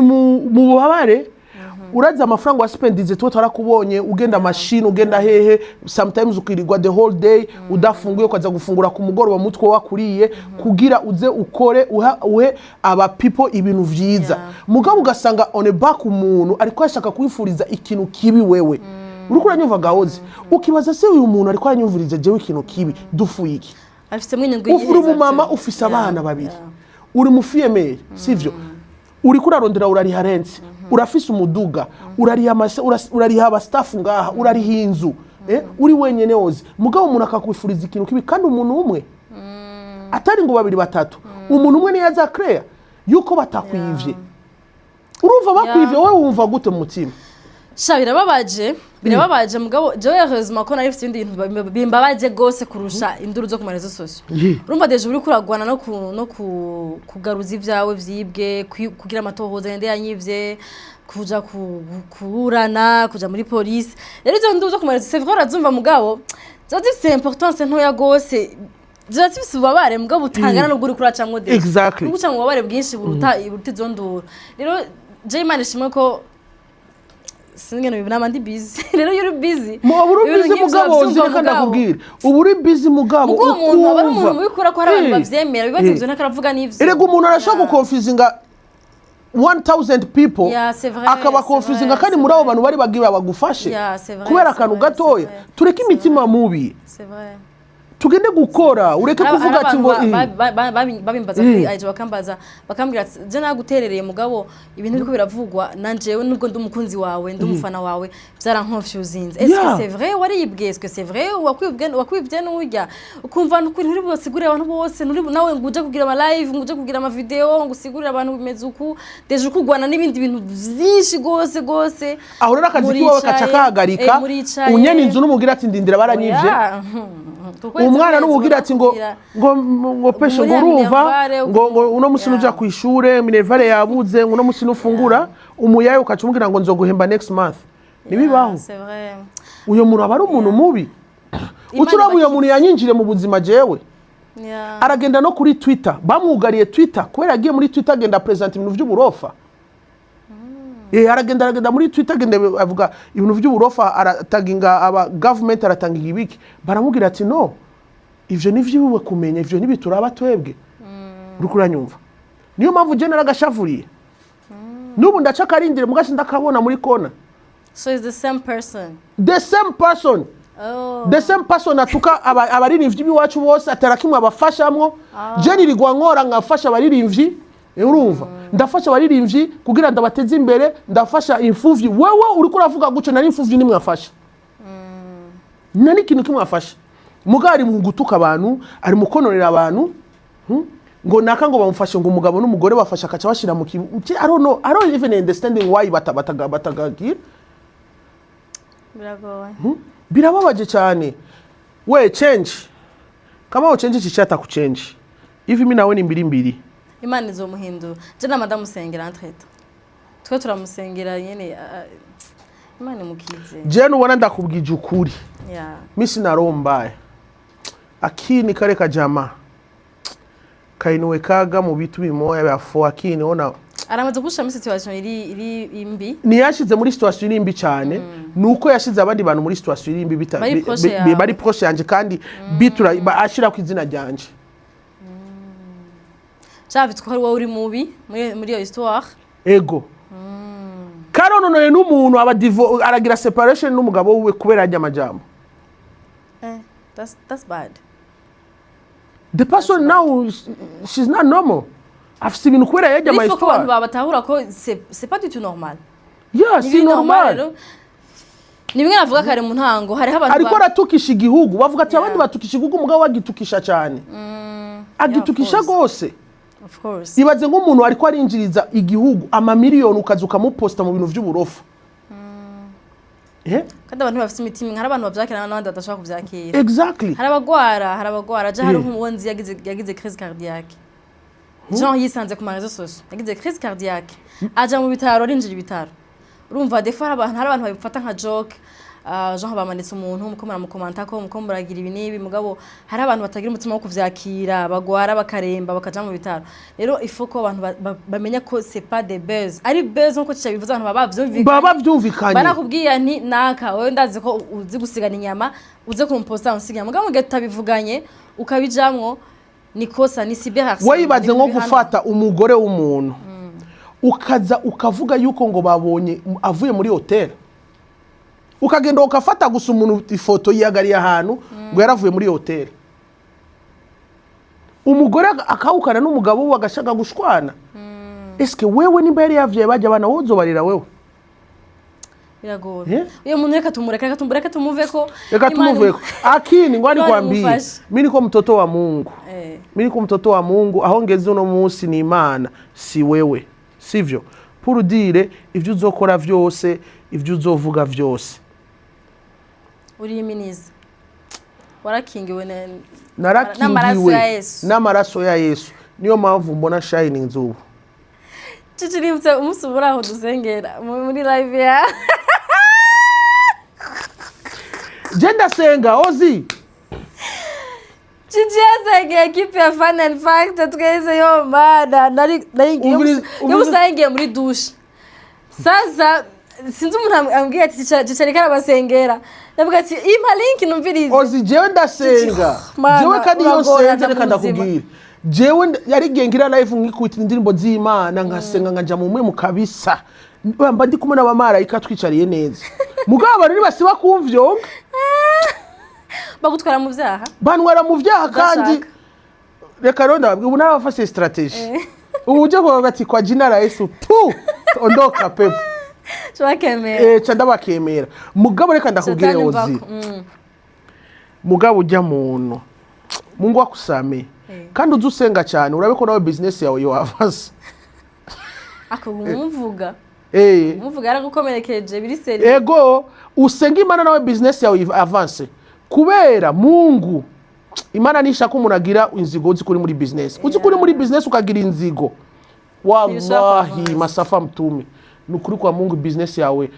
mu bubabare, urazi amafaranga waspendize, tuba twarakubonye ugenda mashini, ugenda hehe, sometimes ukirirwa the whole day udafunguye, ukaza gufungura ku mugoroba mutwe wakuriye, kugira uze ukore uhe aba people ibintu vyiza. Mugabo ugasanga on back umuntu ariko ashaka kwifuriza ikintu kibi wewe. Uriko uranyumva gahoze? Ukibaza se uyu muntu ariko aranyumviriza jewe ikintu kibi, dufuye iki? Afisemo inyungu. Uri umumama, ufise abana babiri, uri mu fille-mère, sivyo? Uriko urarondera, urariha rent, urafise umuduga, urariha urariha aba staff ngaha, urariha inzu, uri wenyene woze. Mugabo umuntu akakwifuriza ikintu kibi, kandi umuntu umwe, atari ngo babiri batatu, umuntu umwe niyo aza creya yuko batakwivye. Urumva bakwivye, wowe wumva gute mu mutima? Sha, birababaje, birababaje. Mugabo jewe heureusement ko nari mfite ibindi bintu bimbabaje gose kurusha induru zo ku ma réseaux sociaux. Urumva déjà uriko uragwana no kugaruza ibyawe vyibwe, kugira amatohoza yende yanyivye, kuja kuburana, kuja muri polisi. Rero izo nduru zo ku ma réseaux, c'est vrai, urazumva, mugabo ziba zifise importance ntoya gose. Ziba zifise ububabare, mugabo butangana n'ubwo uriko uracamwo déjà. Uriko uca mu bubabare bwinshi buruta izo nduru. Rero je Imana ishimwe ko sinzi ngene nama ndi busy. Rero iyo uri busy, Mu uba uri ibintu busy, nk'ivyo mugabo uravyumva, reka mugabo. ndakubwira, uba uri busy mugabo Mugo uwo muntu aba ari umuntu ukumva. mubi, kubera ko hari abantu bavyemera, bibaza ivyo ntako aravuga n'ivyo. Erega umuntu arashobora gukonfuzinga 1000 people, Yeah, c'est vrai, akaba c'est confusinga, vrai, kandi c'est muri abo vrai. bantu bari bagira bagufashe Yeah, c'est vrai, kubera c'est akantu vrai, gatoya. c'est vrai. Tureke imitima mubi. C'est vrai. Tugende gukora, ureke Hari kuvuga ati abantu ngo babimbaza kuri IG, bakambaza, bakambwira ati: "Je naguterereye, mugabo ibintu biriko biravugwa nanje, nubwo ndi umukunzi wawe, ndi umufana wawe, byaranconfusinze. Est-ce que c'est vrai waribwe? Est-ce que c'est vrai wakwibwe n'urya?" Ukumva nukuri nturi bubasigurire abantu bose, nturi nawe ngo uje kugira ama live, ngo uje kugira ama video, ngo usigurire abantu bimeze uku, déjà ukugwana n'ibindi bintu vyinshi gose gose. Aho rero akazi kiwawe kaca Muricaye, kahagarika. muricaye. Unyene inzu n'umubwira ati: "Ndindira, baranyivye." Oya, Umwana n'umubwira ati ngo urakubwira. ngo peshe Muri ngo ya urumva minerval, ngo uno musi nuja ku ishure, minerval yabuze, ngo uno musi nufungura umuyaye, ukaca umubwira ngo nzoguhemba next month. Ntibibaho. C'est vrai. Uyo muntu aba ari umuntu mubi. Imana Uca uraba uyo ibakize. muntu yanyinjire mu buzima jewe. Aragenda no kuri Twitter, bamwugariye Twitter kubera yagiye muri Twitter, agenda present ibintu by'uburofa. Aragenda muri Twitter, agenda avuga ibintu by'uburofa, arataginga aba government, aratanginga ibiki, baramubwira ati: "No, ivyo ni vyiwe kumenya, ivyo ntibituraba twebwe." Uriko uranyumva? Niyo mpamvu je naragashavuriye, n'ubu ndaca akarindire mugasi ndakabona muri kona. So it's the same person? The same person. Oh. The same person atuka abaririmbyi b'iwacu bose, atara kimwe abafashamwo. Je nirirwa nkora, nkafasha abaririmbyi, urumva, ndafasha abaririmbyi kugira ndabateze imbere, ndafasha imfuvyi. Wewe uriko uravuga gutyo, nari imfuvyi nimwafasha, nta n'ikintu kimwe afasha. Mugabo ari mu gutuka abantu, ari mu konorera abantu, Ngo naka ngo bamufashe, ngo umugabo n'umugore bafashe, akaca bashyira mu kibu. I don't know, I don't even understanding why batagagira. Biragoye. Birababaje cyane. We change, kama uchange chichata kuchange hivi, mimi nawe ni mbili mbili. Imana izomuhindura. Je nama ndamusengera, entre-temps twe turamusengera nyene, Imana imukize. Je nubona ndakubwije ukuri, mi sina roho mbaya, akini kale kajama kainiwekaga mu bitu bimoya bya fo, akini ona. Aramaze gushiramo situation iri imbi. Ntiyashize muri situation iri mbi cyane, nuko yashize abandi bantu muri situation iri mbi Bari proche yawe. Bari proche yanje, kandi bitura ashira ku izina ryanje. Cyavitse ko ari wowe uri mubi muri iyo histoire. Ego, karononoye n'umuntu aba aragira separation n'umugabo wiwe kubera ajya amajambo. That's bad. The person now, she's not normal, afise ibintu kubera yajya ama Il faut ko abantu histoire. babatahura ko c'est pas du tout normal. Yeah, si Ni normal. rero. Ni bimwe navuga kare mu ntango, hariho abantu Ariko aratukisha igihugu, bavuga ati abandi batukisha igihugu, umugabo we agitukisha cyane, agitukisha Yeah, of rwose. Of course. Ibaze nk'umuntu ariko arinjiriza igihugu amamiliyoni, ukaza ukamuposta mu bintu by'uburofa. Eh? Kandi abantu bafite imitima, hari abantu bavyakira n'abandi badashobora kuvyakira. Hari abagwara, hari abagwara. Je hari nk'umuwenzi yagize crise cardiaque. Jean yisanze ku ma réseaux sociaux, yagize crise cardiaque, aja mu bitaro, arinjira ibitaro. Urumva, des fois hari abantu babifata nka joke, Jean bamanitse umuntu, muko muramukomanta ko muko muragira ibi n'ibi, mugabo hari abantu batagira umutima wo kuvyakira, bagwara bakaremba, bakaja mu bitaro. Rero il faut ko abantu bamenya ko c'est pas des buzz, ari buzz nkuko cica bivuze, abantu baba bavyumvikanye. Baba bavyumvikanye. Barakubwiye nti: "Naka, wowe ndazi ko uzi gusigana inyama, uze kumposta unsiga." Mugabo mu gihe tutabivuganye ukabijamwo, ni kosa, ni cyber. Wayibaze nko gufata umugore w'umuntu, ukaza ukavuga yuko ngo babonye avuye muri hoteli, ukagenda ukafata gusa umuntu ifoto yiyagariye ahantu ngo yaravuye muri hoteli, umugore akawukana n'umugabo we agashaka gushwana. Eske wewe nimba yari yavyaye bajya abana, wowe uzobarira wewe? Biragora. Eh? Uyo muntu reka tumureke, reka tumureke, tumuveko. Reka tumuveko akini ngo Imana nikwambie, imufashe. mi niko mtoto wa Mungu. Mi niko mtoto wa Mungu, aho ngeze uno munsi ni Imana, si wewe, sivyo? Pour dire, ivyo uzokora vyose, ivyo uzovuga vyose, Uri iminiza, warakingiwe n'amaraso narakingiwe ya Yesu. N'amaraso ya Yesu, niyo mpamvu mbona shining ubu. Ciciributse umunsi ubura aho dusengera muri live ya Je ndasenga, ozi. Cici yasengeye ekipe ya Fun and Fact twese. Yo mana, nari yo usengeye muri douche. Sasa sinzi umuntu ambwiye ati: "Cici ariko arabasengera." Ndavuga ati: "Impa link numvirize." Ozi, jewe ndasenga. Mana, Jewe kandi iyo uragorana nsenze, reka mu buzima. ndakubwira, jewe yari igihe ngira live nkikubita indirimbo z'Imana, nkasenga, nkaja mu mwe mu kabisa, mba ndi kumwe n'abamarayika twicariye neza, mugabo abantu ntibasiba kumvyonga. Bagutwara mu vyaha. Bantwara mu vyaha kandi. Udashaka. Reka rero ndababwira, ubu narabafashe stratégie. Ubu ujya kuvuga ati "Kwa jina la Yesu, pu ondoka pepo." Bakemera. Ca ndabakemera. Mugabo reka ndakubwire, Satani Ozi, mvako. Mugabo ujya muntu, Mungu akusame. Kandi uze usenga cyane, urabe ko nawe business yawe yoavance. Ako umuvuga. Umuvuga yaragukomerekeje biri sérieux. Ego, usenga Imana nawe business yawe avance, kubera Mungu Imana nishaka umuntu agira inzigo. Uzi kuri muri business, uzi kuri muri business ukagira inzigo, Ntibishobora wallahi, kuavansa. Masafa mtume, ni ukuri kwa Mungu, business yawe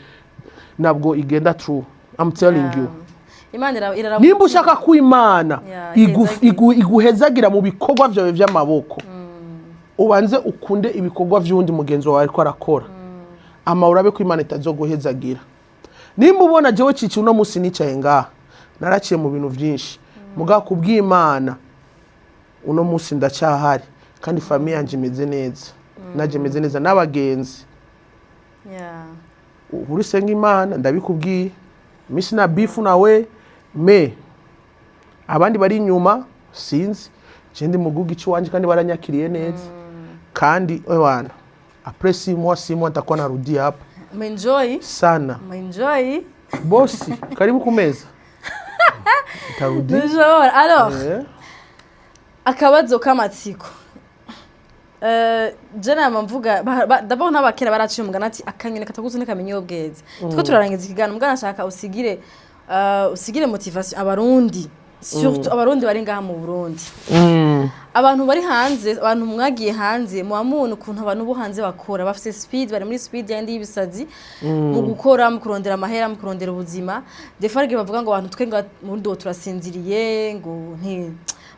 ntabwo igenda true. I'm telling you. Imana iraraba. Nimba ushaka ko Imana ihezagira. iguhezagira mu bikorwa byawe by'amaboko, ubanze ukunde ibikorwa by'uwundi mugenzi wawe ariko arakora, ama urabe ko Imana itazoguhezagira. Nimba ubona jewe cici uno munsi nicaye ngaha, naraciye mu bintu byinshi, mugabo kubw'Imana uno munsi ndacyahari, kandi famille yanje imeze neza, naje meze neza n'abagenzi. Ubu usenga Imana, ndabikubwiye, misi na bifu nawe me abandi bari inyuma sinzi. Je ndi mu gihugu icy'iwanje kandi baranyakiriye neza. Kandi ewana, après 6 mois, 6 mois nitakuwa narudia hapa. Enjoy. Sana. Enjoy. Bosi, karibu kumeza, nitarudia. Toujours alors. Akabazo k'amatsiko. Je nama mvuga d'abord n'abakera baraciye umugani ati akanyoni kataguze ntikamenya iyo bweze. Tuko turarangiza ikiganiro, mugana nashaka usigire motivation Abarundi, surtout Abarundi bari ngaha mu Burundi. Abantu bari hanze, abantu mwagiye hanze, muba mubona ukuntu abantu bo hanze bakora, bafise speed, bari muri speed yandi y'ibisazi mu gukora, mu kurondera amahera, mu kurondera ubuzima. Des fois bavuga ngo abantu twe ngo mu Burundi ngo turasinziriye, ngo nti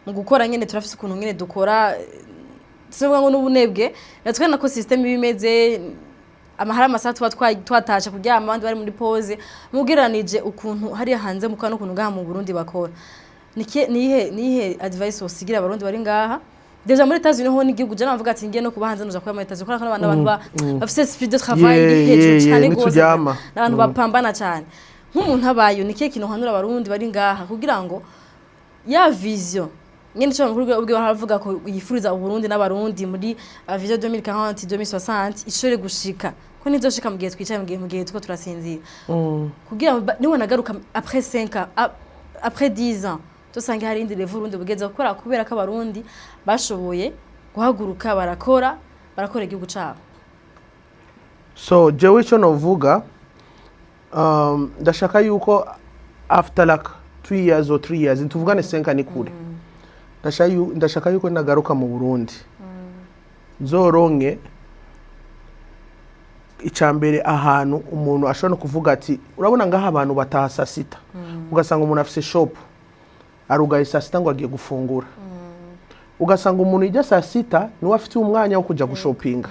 mu gukora nyene turafise ukuntu nyene dukora, sinavuga ngo n'ubunebwe, natwe nako system iba imeze, amahara amasaha tuba twatashe kuryama, abandi bari muri pause. Mugeranije ukuntu hariya hanze mukora n'ukuntu ngaha mu Burundi bakora, Nike nihe advice wosigira Abarundi bari ngaha? Déjà muri États-Unis ho n'igihugu, je navuga ati ngiye no kuba hanze, nuja kuba muri États-Unis, kubera ko abantu bafise speed de travail iri hejuru cyane gose, nituryama. n'abantu bapambana cyane. Nk'umuntu abayo, ni kihe kintu uhanura Abarundi bari ngaha kugira ngo ya vision nyene ico mukuru ubwe baravuga ko yifuriza Uburundi n'Abarundi muri vision 2040 2060 ishobore gushika, ko ntizoshika mu gihe twicaye, mu gihe tuko turasinzira, kugira ngo niwe nagaruka après 5 ans, après 10 ans, tusange hari indi level Urundi bugeze gukora, kubera ko Abarundi bashoboye guhaguruka, barakora igihugu cabo? So jewe icyo novuga, ndashaka yuko after like 2 years or 3 years, ntituvugane 5 ni kure, ndashaka yuko nagaruka mu Burundi nzoronke icya mbere ahantu umuntu ashobora no kuvuga ati urabona ngaha abantu bataha saa sita, ugasanga umuntu afise shop arugaye saa sita ngo agiye gufungura, ugasanga umuntu ijya saa sita niwe afite umwanya wo kujya gushopinga,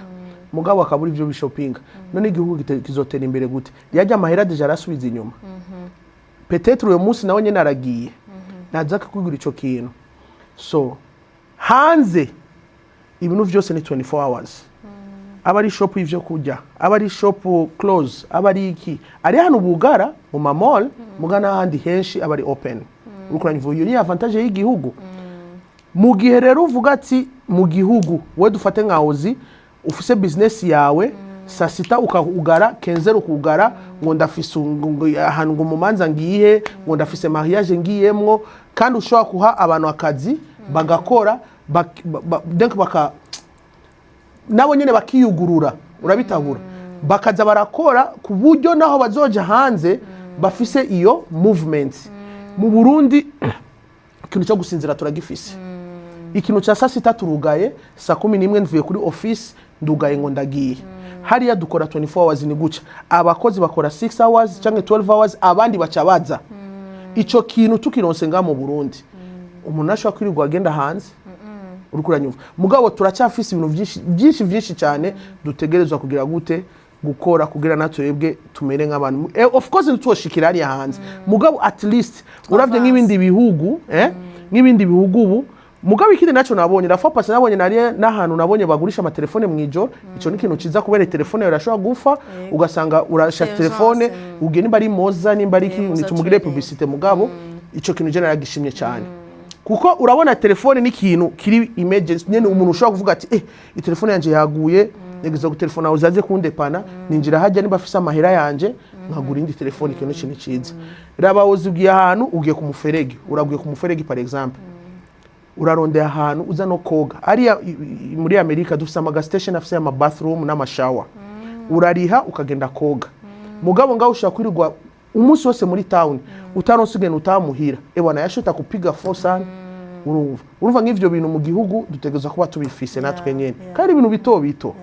mugabo akabura ibyo bishopinga. None igihugu kizotera imbere gute? Yajya amahera déjà arasubiza inyuma. Peut-être uyu munsi nawe nyine aragiye ntaza kukugura ico kintu. So hanze ibintu byose ni 24 hours, aba ari shop y'ivyo kurya, aba ari shop close, aba ari iki, ari hano bugara mu ma mall, muga n'ahandi henshi aba ari open. Uriko uranyumva? Iyo ni avantage y'igihugu. Mu gihe rero uvuga ati mu gihugu we, dufate nka Ozi, ufise business yawe, saa sita ukugara, kenzero ukugara, ngo ndafise ngo ahantu ngo mu manza ngiye, ngo ndafise mariage ngiyemwo, kandi ushobora kuha abantu akazi bagakora, donc baka nabo nyene bakiyugurura, urabitahura, bakaza barakora ku buryo naho bazoja hanze bafise iyo movement. Mu Burundi ikintu cyo gusinzira turagifise, ikintu cya saa sita turugaye, saa 11 mvuye kuri office ndugaye ngo ndagiye. Hariya dukora 24 hours, ni guca abakozi bakora 6 hours cyangwa 12 hours, abandi baca baza. Ico kintu tukironse ngaha mu Burundi, umuntu ashobora kwirirwa agenda hanze. Uriko uranyumva? Mugabo turacyafise ibintu byinshi byinshi byinshi cyane dutegerezwa kugira gute, gukora kugira natwebwe tumere nk'abantu. Of course ntitwoshikira hariya hanze, mugabo at least uravye nk'ibindi bihugu, nk'ibindi bihugu ubu. Mugabo ikindi naco nabonye la fois passée, nabonye nari n'ahantu nabonye bagurisha amatelefone mw'ijoro. Ico ni ikintu ciza, kubera telefone yawe irashobora gufa, ugasanga urashaka Urgence, telefone ugiye, nimba ari Moza, nimba ari iki, Moza nitumugire Trading. publicité, mugabo Ico kintu je naragishimye cyane, kuko urabona telefone ni ikintu kiri emergency nyene. Umuntu ushobora kuvuga ati: "Itelefone yanje yaguye, ntegeza gutelefona uzaze kundepana." Ninjira hajya, niba afise amahera yanje, nkagura indi telefone. Ikintu kintu ciza. Raba wozi, ugiye ahantu, ugiye ku muferege, uraguye ku muferege par exemple, urarondera ahantu uza no koga. Ariya muri Amerika dufise ama gas station afise ama bathroom n'ama shower, urariha ukagenda koga. Mugabo ngaho ushobora kwirirwa umunsi wose muri town utaronse ugenda utamuhira. Ebwana, yashota kupiga fo sana. Urumva nk'ivyo bintu mu gihugu dutegerezwa kuba tubifise natwe nyene, kandi ibintu bito bito.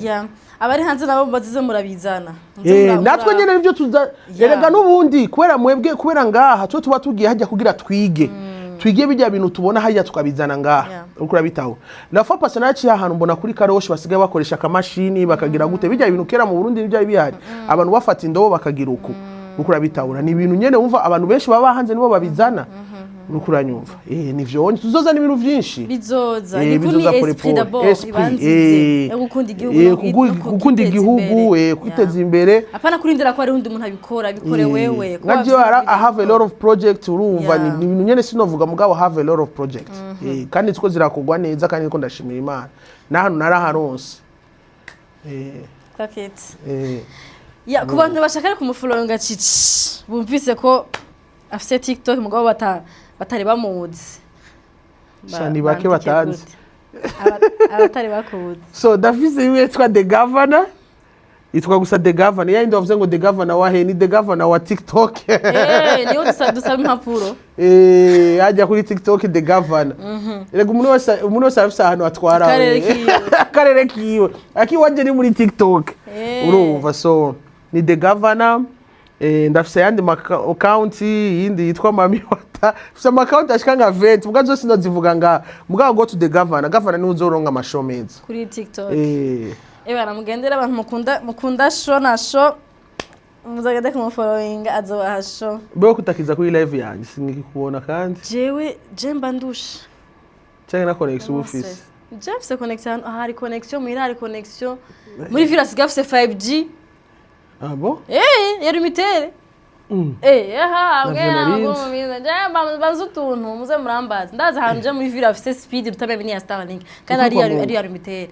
Yeah. Abari hanze nabo bazize murabizana. Muze Natwe nyene nivyo tuza. Erega n'ubundi kubera mwebwe, kubera ngaha twe tuba tugiye hajya kugira twige bijya bintu tubona hajya, tukabizana ngaha. Uriko urabitaho. La fois passée naraciye ahantu, mbona kuri car wash basigaye bakoresha akamashini, bakagira gute bijya bintu. Kera mu Burundi ntibyari bihari, abantu bafata indobo bakagira uku. Uriko urabitahura? Ni ibintu nyene wumva abantu benshi baba hanze nibo babizana. Uriko uranyumva? Nivyo, tuzozana ibintu vyinshi. Bizoza. Ni kuri Bizoza pole esprit pole. d'abord. Esprit, ibanzize yo gukunda igihugu no gukunda kwiteza igihugu, imbere. Kwiteza imbere. Apana kurindira ko hari undi muntu abikora, bikore wewe. Kuba Nka jewe I have a lot of project, urumva? Ni ibintu nyene sinovuga, mugabo have a lot of project. Kandi ziko zirakogwa neza, kandi niko ndashimira Imana n'ahantu naraharonse. Clap it. Ya, ku bantu bashaka kumufollowinga Cici, bumvise ko afise TikTok mugabo batari bamuzi. Sha, ni bake Bandike batanzi. gute? Abatari bakuzi. So ndafise imwe yitwa The Governor, yitwa gusa The Governor. Yayindi wavuze ngo The Governor wahe, ni The Governor wa TikTok. Niyo dusaba impapuro. Hajya kuri TikTok, The Governor. Erega umuntu wese arafise ahantu atwara. Akarere We. kiwe. Akarere kiwe, akiwanje ni muri TikTok. Urumva, so ni The Governor. Ndafise ayandi account, yindi yitwa Mami Wata. Mfise ama account ashika nka 20, muga zose ndazivuga nga, mugabo go to The Governor. Governor niwe uzoronka amashow meza. Kuri TikTok. Ebana, mugendera abantu mukunda show na show, muzagende kumufollowinga, azobaha show. Beho kutakiza kuri live yanjye, sinkikubona kandi. Jewe je mba ndusha. Canke na connection uba ufise? Je mfise connexion, aha hari connexion, muhira hari connexion, muri ville asigaye afise 5G. Ah bon? Yari mitere. Aha, Navyo mbwira narinzi. ngo mubize. Je banze utuntu muze murambaza. Ndazi ahantu je muri ville afise speed rutamenya ni ya Starlink. Kandi ari Uko ari kwa ari yari mitere.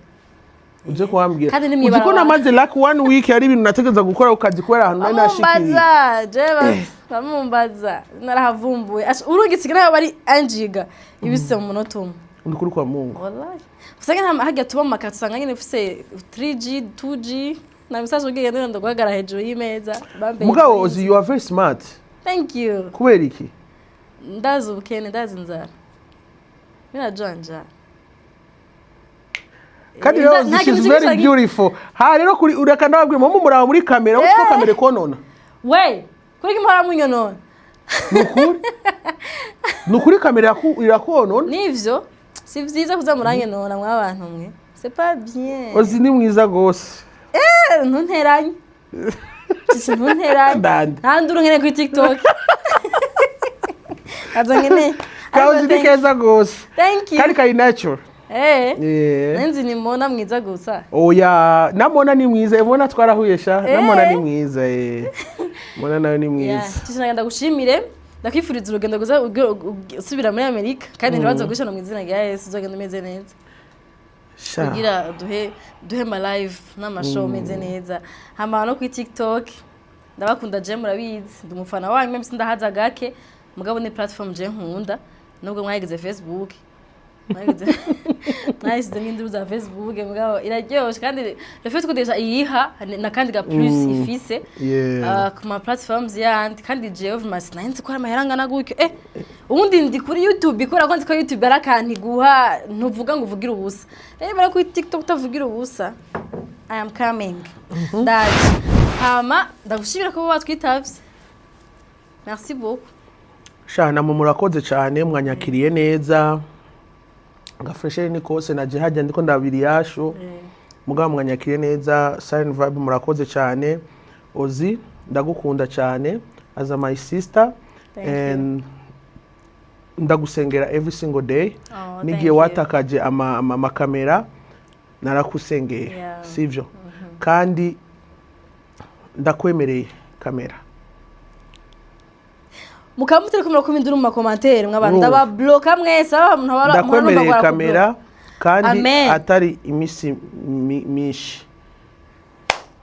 Uje kuhambwira. Kandi ni Uzi ko mw'ibarabara. namaze like one week, hari ibintu nategereza gukora ku kazi kubera ahantu nari nashikiriye. Bamumbaza, je bamumbaza. Narahavumbuye. Urungitse nayo bari anjiga. Ibise mu munota umwe. Ndi kuri kwa Mungu. Wallahi. Usanga nta hajya tuba mu makato, usanga nyine ufise 3G, 2G. Na message ugiye ndenda guhagarara hejuru y'imeza. Bambaye Mugabo hejuru Ozi, y'inzu. you are very smart. Thank you. Kubera iki? Ndazi ubukene, ndazi inzara. Birajanja. Kandi rero Nta she's kintu very kimwe. beautiful. Ha rero kuri ureka ndababwira mu muraba muri kamera, uzi ko kamera ikonona. We, kuri kimwe munyonona. Nukuri. Nukuri kamera irakonona. Nivyo, si vyiza kuza muranyenona mwabantu mwe. C'est pas bien. Ozi ni mwiza gose. Ntunteranye. Cici, ntunteranye. Ndande. Nta nduru nkeneye kuri TikTok. Azo nkeneye. Kaozi ni keza gose. Thank you. Kandi kari natural. Nenzi ni Mona mwiza gusa. Oya, namona ni mwiza. Mona twarahuye sha. Namona ni mwiza eh. Mona nawe ni mwiza. Cici, nagenda gushimire. Ndakwifuriza urugendo rwiza usubira muri Amerika, kandi ntibazo gushana mu izina rya Yesu, uzogenda umeze neza. Sha. Kugira duhe ma live n'amashow meze neza. Hama no kuri TikTok ndabakunda, je murabizi ndi umufana wanyu, meme sindahaza gake, mugabo ni platform je nkunda, nubwo mwayigize Facebook, mwayishizemo induru za Facebook, mugabo iraryoshe. Kandi le fait ko déjà iyiha na kandi ga plus ifise ku ma platforms yandi. Kandi jewe vraiment sinari ko hari amahera angana gutyo. Ubundi ndi kuri YouTube kubera ko nzi ko YouTube ari akantu iguha, ntuvuga ngo uvugire ubusa. Rero bara kuri TikTok utavugira ubusa. I am coming, ndaje. Hama ndagushimira kuba watwitavye, merci beaucoup. Sha, namwe murakoze cyane, mwanyakiriye neza. Gafresheri ni kose naje hajya ndiko ndabiri yashu, mugabo mwanyakiriye neza. Silent Vibe, murakoze cyane. Ozi, ndagukunda cyane as a my sister. Thank you. And ndagusengera every single day. Oh, thank N'igihe you. watakaje amakamera narakusengeye. Sivyo? Kandi ndakwemereye kamera. Mukaba mutari kumwe kumindura mu ma commentaires, mw'abantu, Urumva. ndababloka mwese, abantu Ndakwemereye kamera kandi Amen. atari imisi myinshi,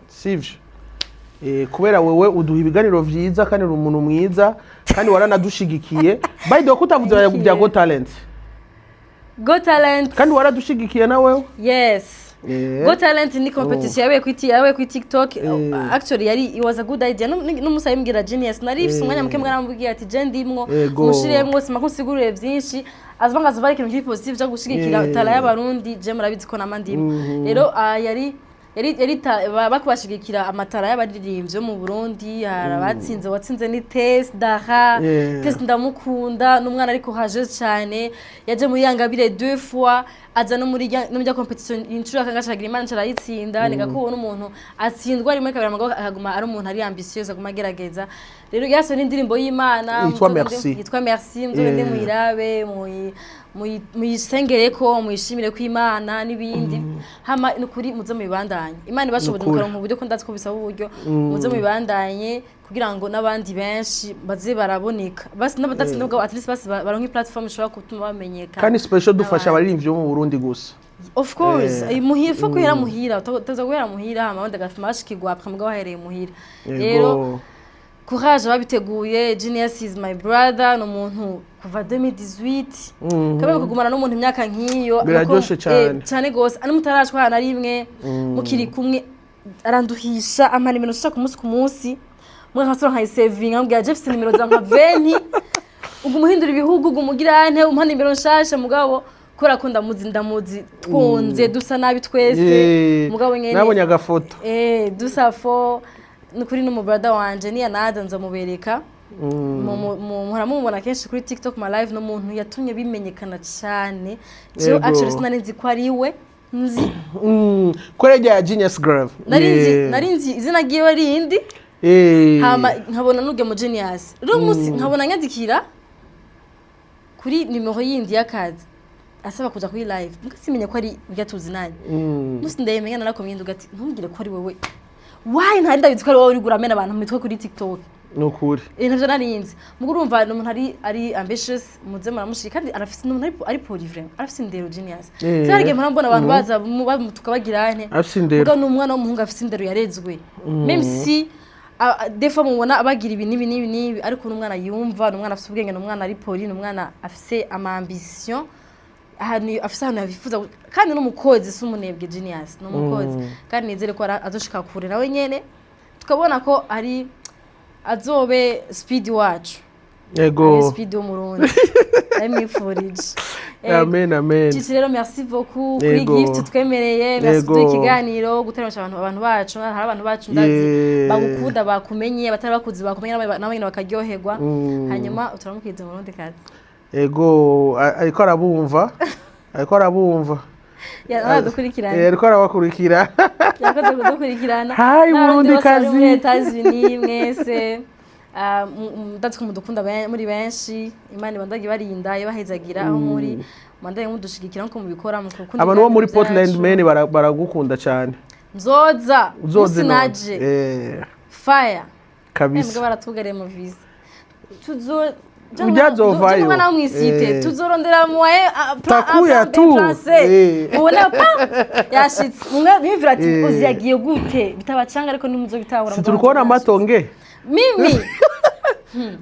sivyo? Kubera wewe uduha ibiganiro vyiza kandi uri umuntu mwiza kandi waranadushigikiye. By the way, kutavuze Thank you. bya Go Talent? Go Talent. Kandi waradushigikiye na wewe. Yes. Go Talent ni competition yabaye kuri TikTok. Actually yari, it was a good idea. N'umusayi mbwira Genius, nari ifise umwanya muke, mwarambwiye ati je ndimwo, mushiremwo sima kunsigurire byinshi, as long as bari ikintu kiri positive cyo gushigikira talent y'Abarundi, je murabizi ko nama ndimwo. Rero yari bakubashigikira ama talent y'abaririmbyi bo mu Burundi. Hari abatsinze, watsinze ni Tess Daha. Tess ndamukunda, n'umwana ariko haje cyane, yaje muri Yangabire deux fois, aza no muri ya competition inshuro akangashagira Imana carayitsinda. Niga ko ubona umuntu atsindwa rimwe, kabiri, amagabo akaguma ari umuntu ari ambitieux, aguma agerageza. Rero yasohoye n'indirimbo y'Imana Yitwa Merci. Yitwa Merci. Muzogende muyirabe, muyisengereko, muyishimire ko Imana n'ibindi. Hama nukuri muze mubibandanye, Imana ibashoboje, Nukuri. mukaronka uburyo, ko ndazi ko bisaba uburyo. Muze mubibandanye kugira ngo n'abandi benshi baze baraboneka, basi n'abadatsinda ubwo at least basi baronke platform ishobora gutuma bamenyekana. Kandi special dufasha N'abandi. abaririmbyi bo mu Burundi gusa. Of course. Muhira fo guhera muhira, utaza guhera muhira, hama abandi agafuma bashikirwa après, mugabo wahereye muhira. Rero courage ababiteguye. Genius is my brother, ni umuntu kuva 2018, kamwe kugumana n'umuntu imyaka nk'iyo Biraryoshe cane. Cyane gose, ani mutarashwana na rimwe, mukiri kumwe, aranduhisha, ampa nimero nshaka ku munsi ku munsi, mwe nkasura nkayisevinga, ambwira Jeff nimero za nka 20, ubwo umuhindura ibihugu, ubwo umugira nte, umpa nimero nshasha. Mugabo kubera ko ndamuzi, ndamuzi twunze, dusa nabi twese, mugabo nyene Nabonye agafoto. Dusa fo nukuri n'umu brother wanje, niya naza nzamubereka. Muhora mumubona kenshi kuri TikTok ma live, n'umuntu yatumye bimenyekana cyane. Jewe actually sinari nzi ko ari we nzi. Kubera ya Genius Grave. Nari nzi, nari nzi izina ryiwe rindi, hama nkabona nuge mu Genius. Rero umunsi nkabona nyandikira kuri nimero yindi y'akazi asaba kuja kuri live, muga simenya ko ari urya tuzinanye. Musi ndayimenya, narakomye nduga ati ntumbwire ko ari wewe, why ntari ndabizi ko ari wowe uri guramena abantu mu mitwe kuri TikTok? Nukuri. Ntavyo narinzi. Mugo urumva ni umuntu ari ambitious, muze muramushika, kandi arafise, ni umuntu ari poli vraiment, arafise indero Genius. Sinari igihe mpora mbona abantu baza bamutuka bagira ane. Afise indero. Muga ni umwana w'umuhungu afise indero, yarezwe, même si des fois mubona bagira ibi n'ibi n'ibi n'ibi, ariko ni umwana yumva, ni umwana afise ubwenge, ni umwana ari poli, ni umwana afise ama ambition, ahantu afise, ahantu yifuza, kandi n'umukozi, si umunebwe. Genius ni umukozi, kandi nizere ko azoshika kure nawe nyene, tukabona ko ari azobe Speed wacu, abe Speed w'Umurundi, ndabimwifurije. Amen, amen. Cici rero, merci beaucoup kuri gift twemereye, merci kuduha ikiganiro, guteramisha abantu bacu. Hari abantu bacu ndazi bagukunda, bakumenye, abatari bakuzi bakumenye, nabo nyene bakaryoherwa. Hanyuma turamukiriza mu Burundi kazi. Ego, ariko arabumva, ariko arabumva. Aradukurikirana. Ariko arabakurikira. Yakoze kudukurikirana. Hi, N'Abarundi bose bari muri Murundikazi. Etats-Unis mwese. Ah, ndazi ko mudukunda muri benshi. Imana ibandage ibarinda, ibahezagira aho muri, mubandanye mudushigikira nkuko mubikora mu gukunda Abantu bo muri ibiganiro Portland byacu. Maine baragukunda cyane. Nzoza. Uzoze Musi none. naje fire. Kabisa. Mbwa baratugariye mu visa, tuzo Ujyazovayo. umwana wo mw'isite, tuzorondera moyen plan A, Takuya plan B, tu. plan C. Mubona pa yashitse, mumwe mwiyumvira ati uzi yagiye gute, bitabacanga, ariko ntimuzo bitahura. Si turi kubona amatonge mimi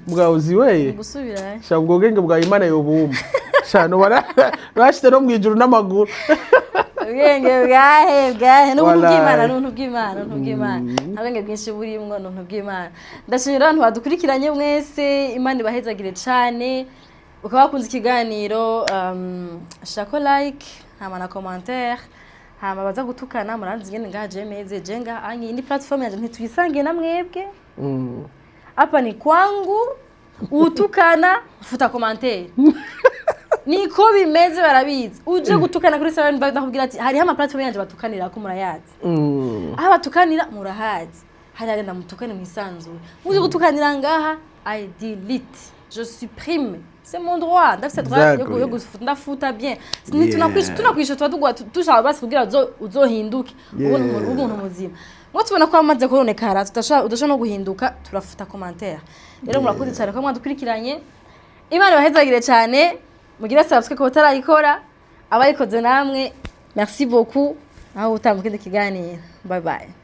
bwa uziweye. Gusubira. Sha, ubwo bwenge bwa Imana yobumba sha, nubona bashyize no mu ijuru n'amaguru. Ubwenge bwahe bwahe? N'ubuntu Wallahi. bw'Imana, n'ubuntu bw'Imana, n'ubuntu bw'Imana, nta bwenge bwinshi burimwo, n'ubuntu bw'Imana. Ndashimira abantu badukurikiranye mwese, Imana ibahezagire cane. Ukaba wakunze ikiganiro, shako like, hama na commentaire, hama baza gutukana muranzi ngene ngaha je meze je ngaha anyi indi platform yanje ntituyisangiye na mwebwe. Hapa ni kwangu, utukana futa commentaire, niko bimeze, barabizi. Uje gutukana kuri Seven Vibe, ndakubwira ati hariho ama platform yanje batukanira ko murayazi. Aho batukanira murahazi, hari agenda mutukane mwisanzure. Uje gutukanira ngaha, I delete, je supprime, c'est mon droit, ndafise droit yo gufuta, ndafuta bien. Tunakwisha, tunakwisha, tuba tugwa tushaka basi kugira uzohinduke ubone umuntu muzima. Mwo tubona ko amaze kononekara, tudashobora, udashobora no guhinduka, turafuta commentaire. Rero murakoze cyane ko mwadukurikiranye. Imana ibahezagire cyane. Mugire subscribe ku batarayikora, abayikoze namwe merci beaucoup. Aho utaha mu kindi kiganiro, bye bye.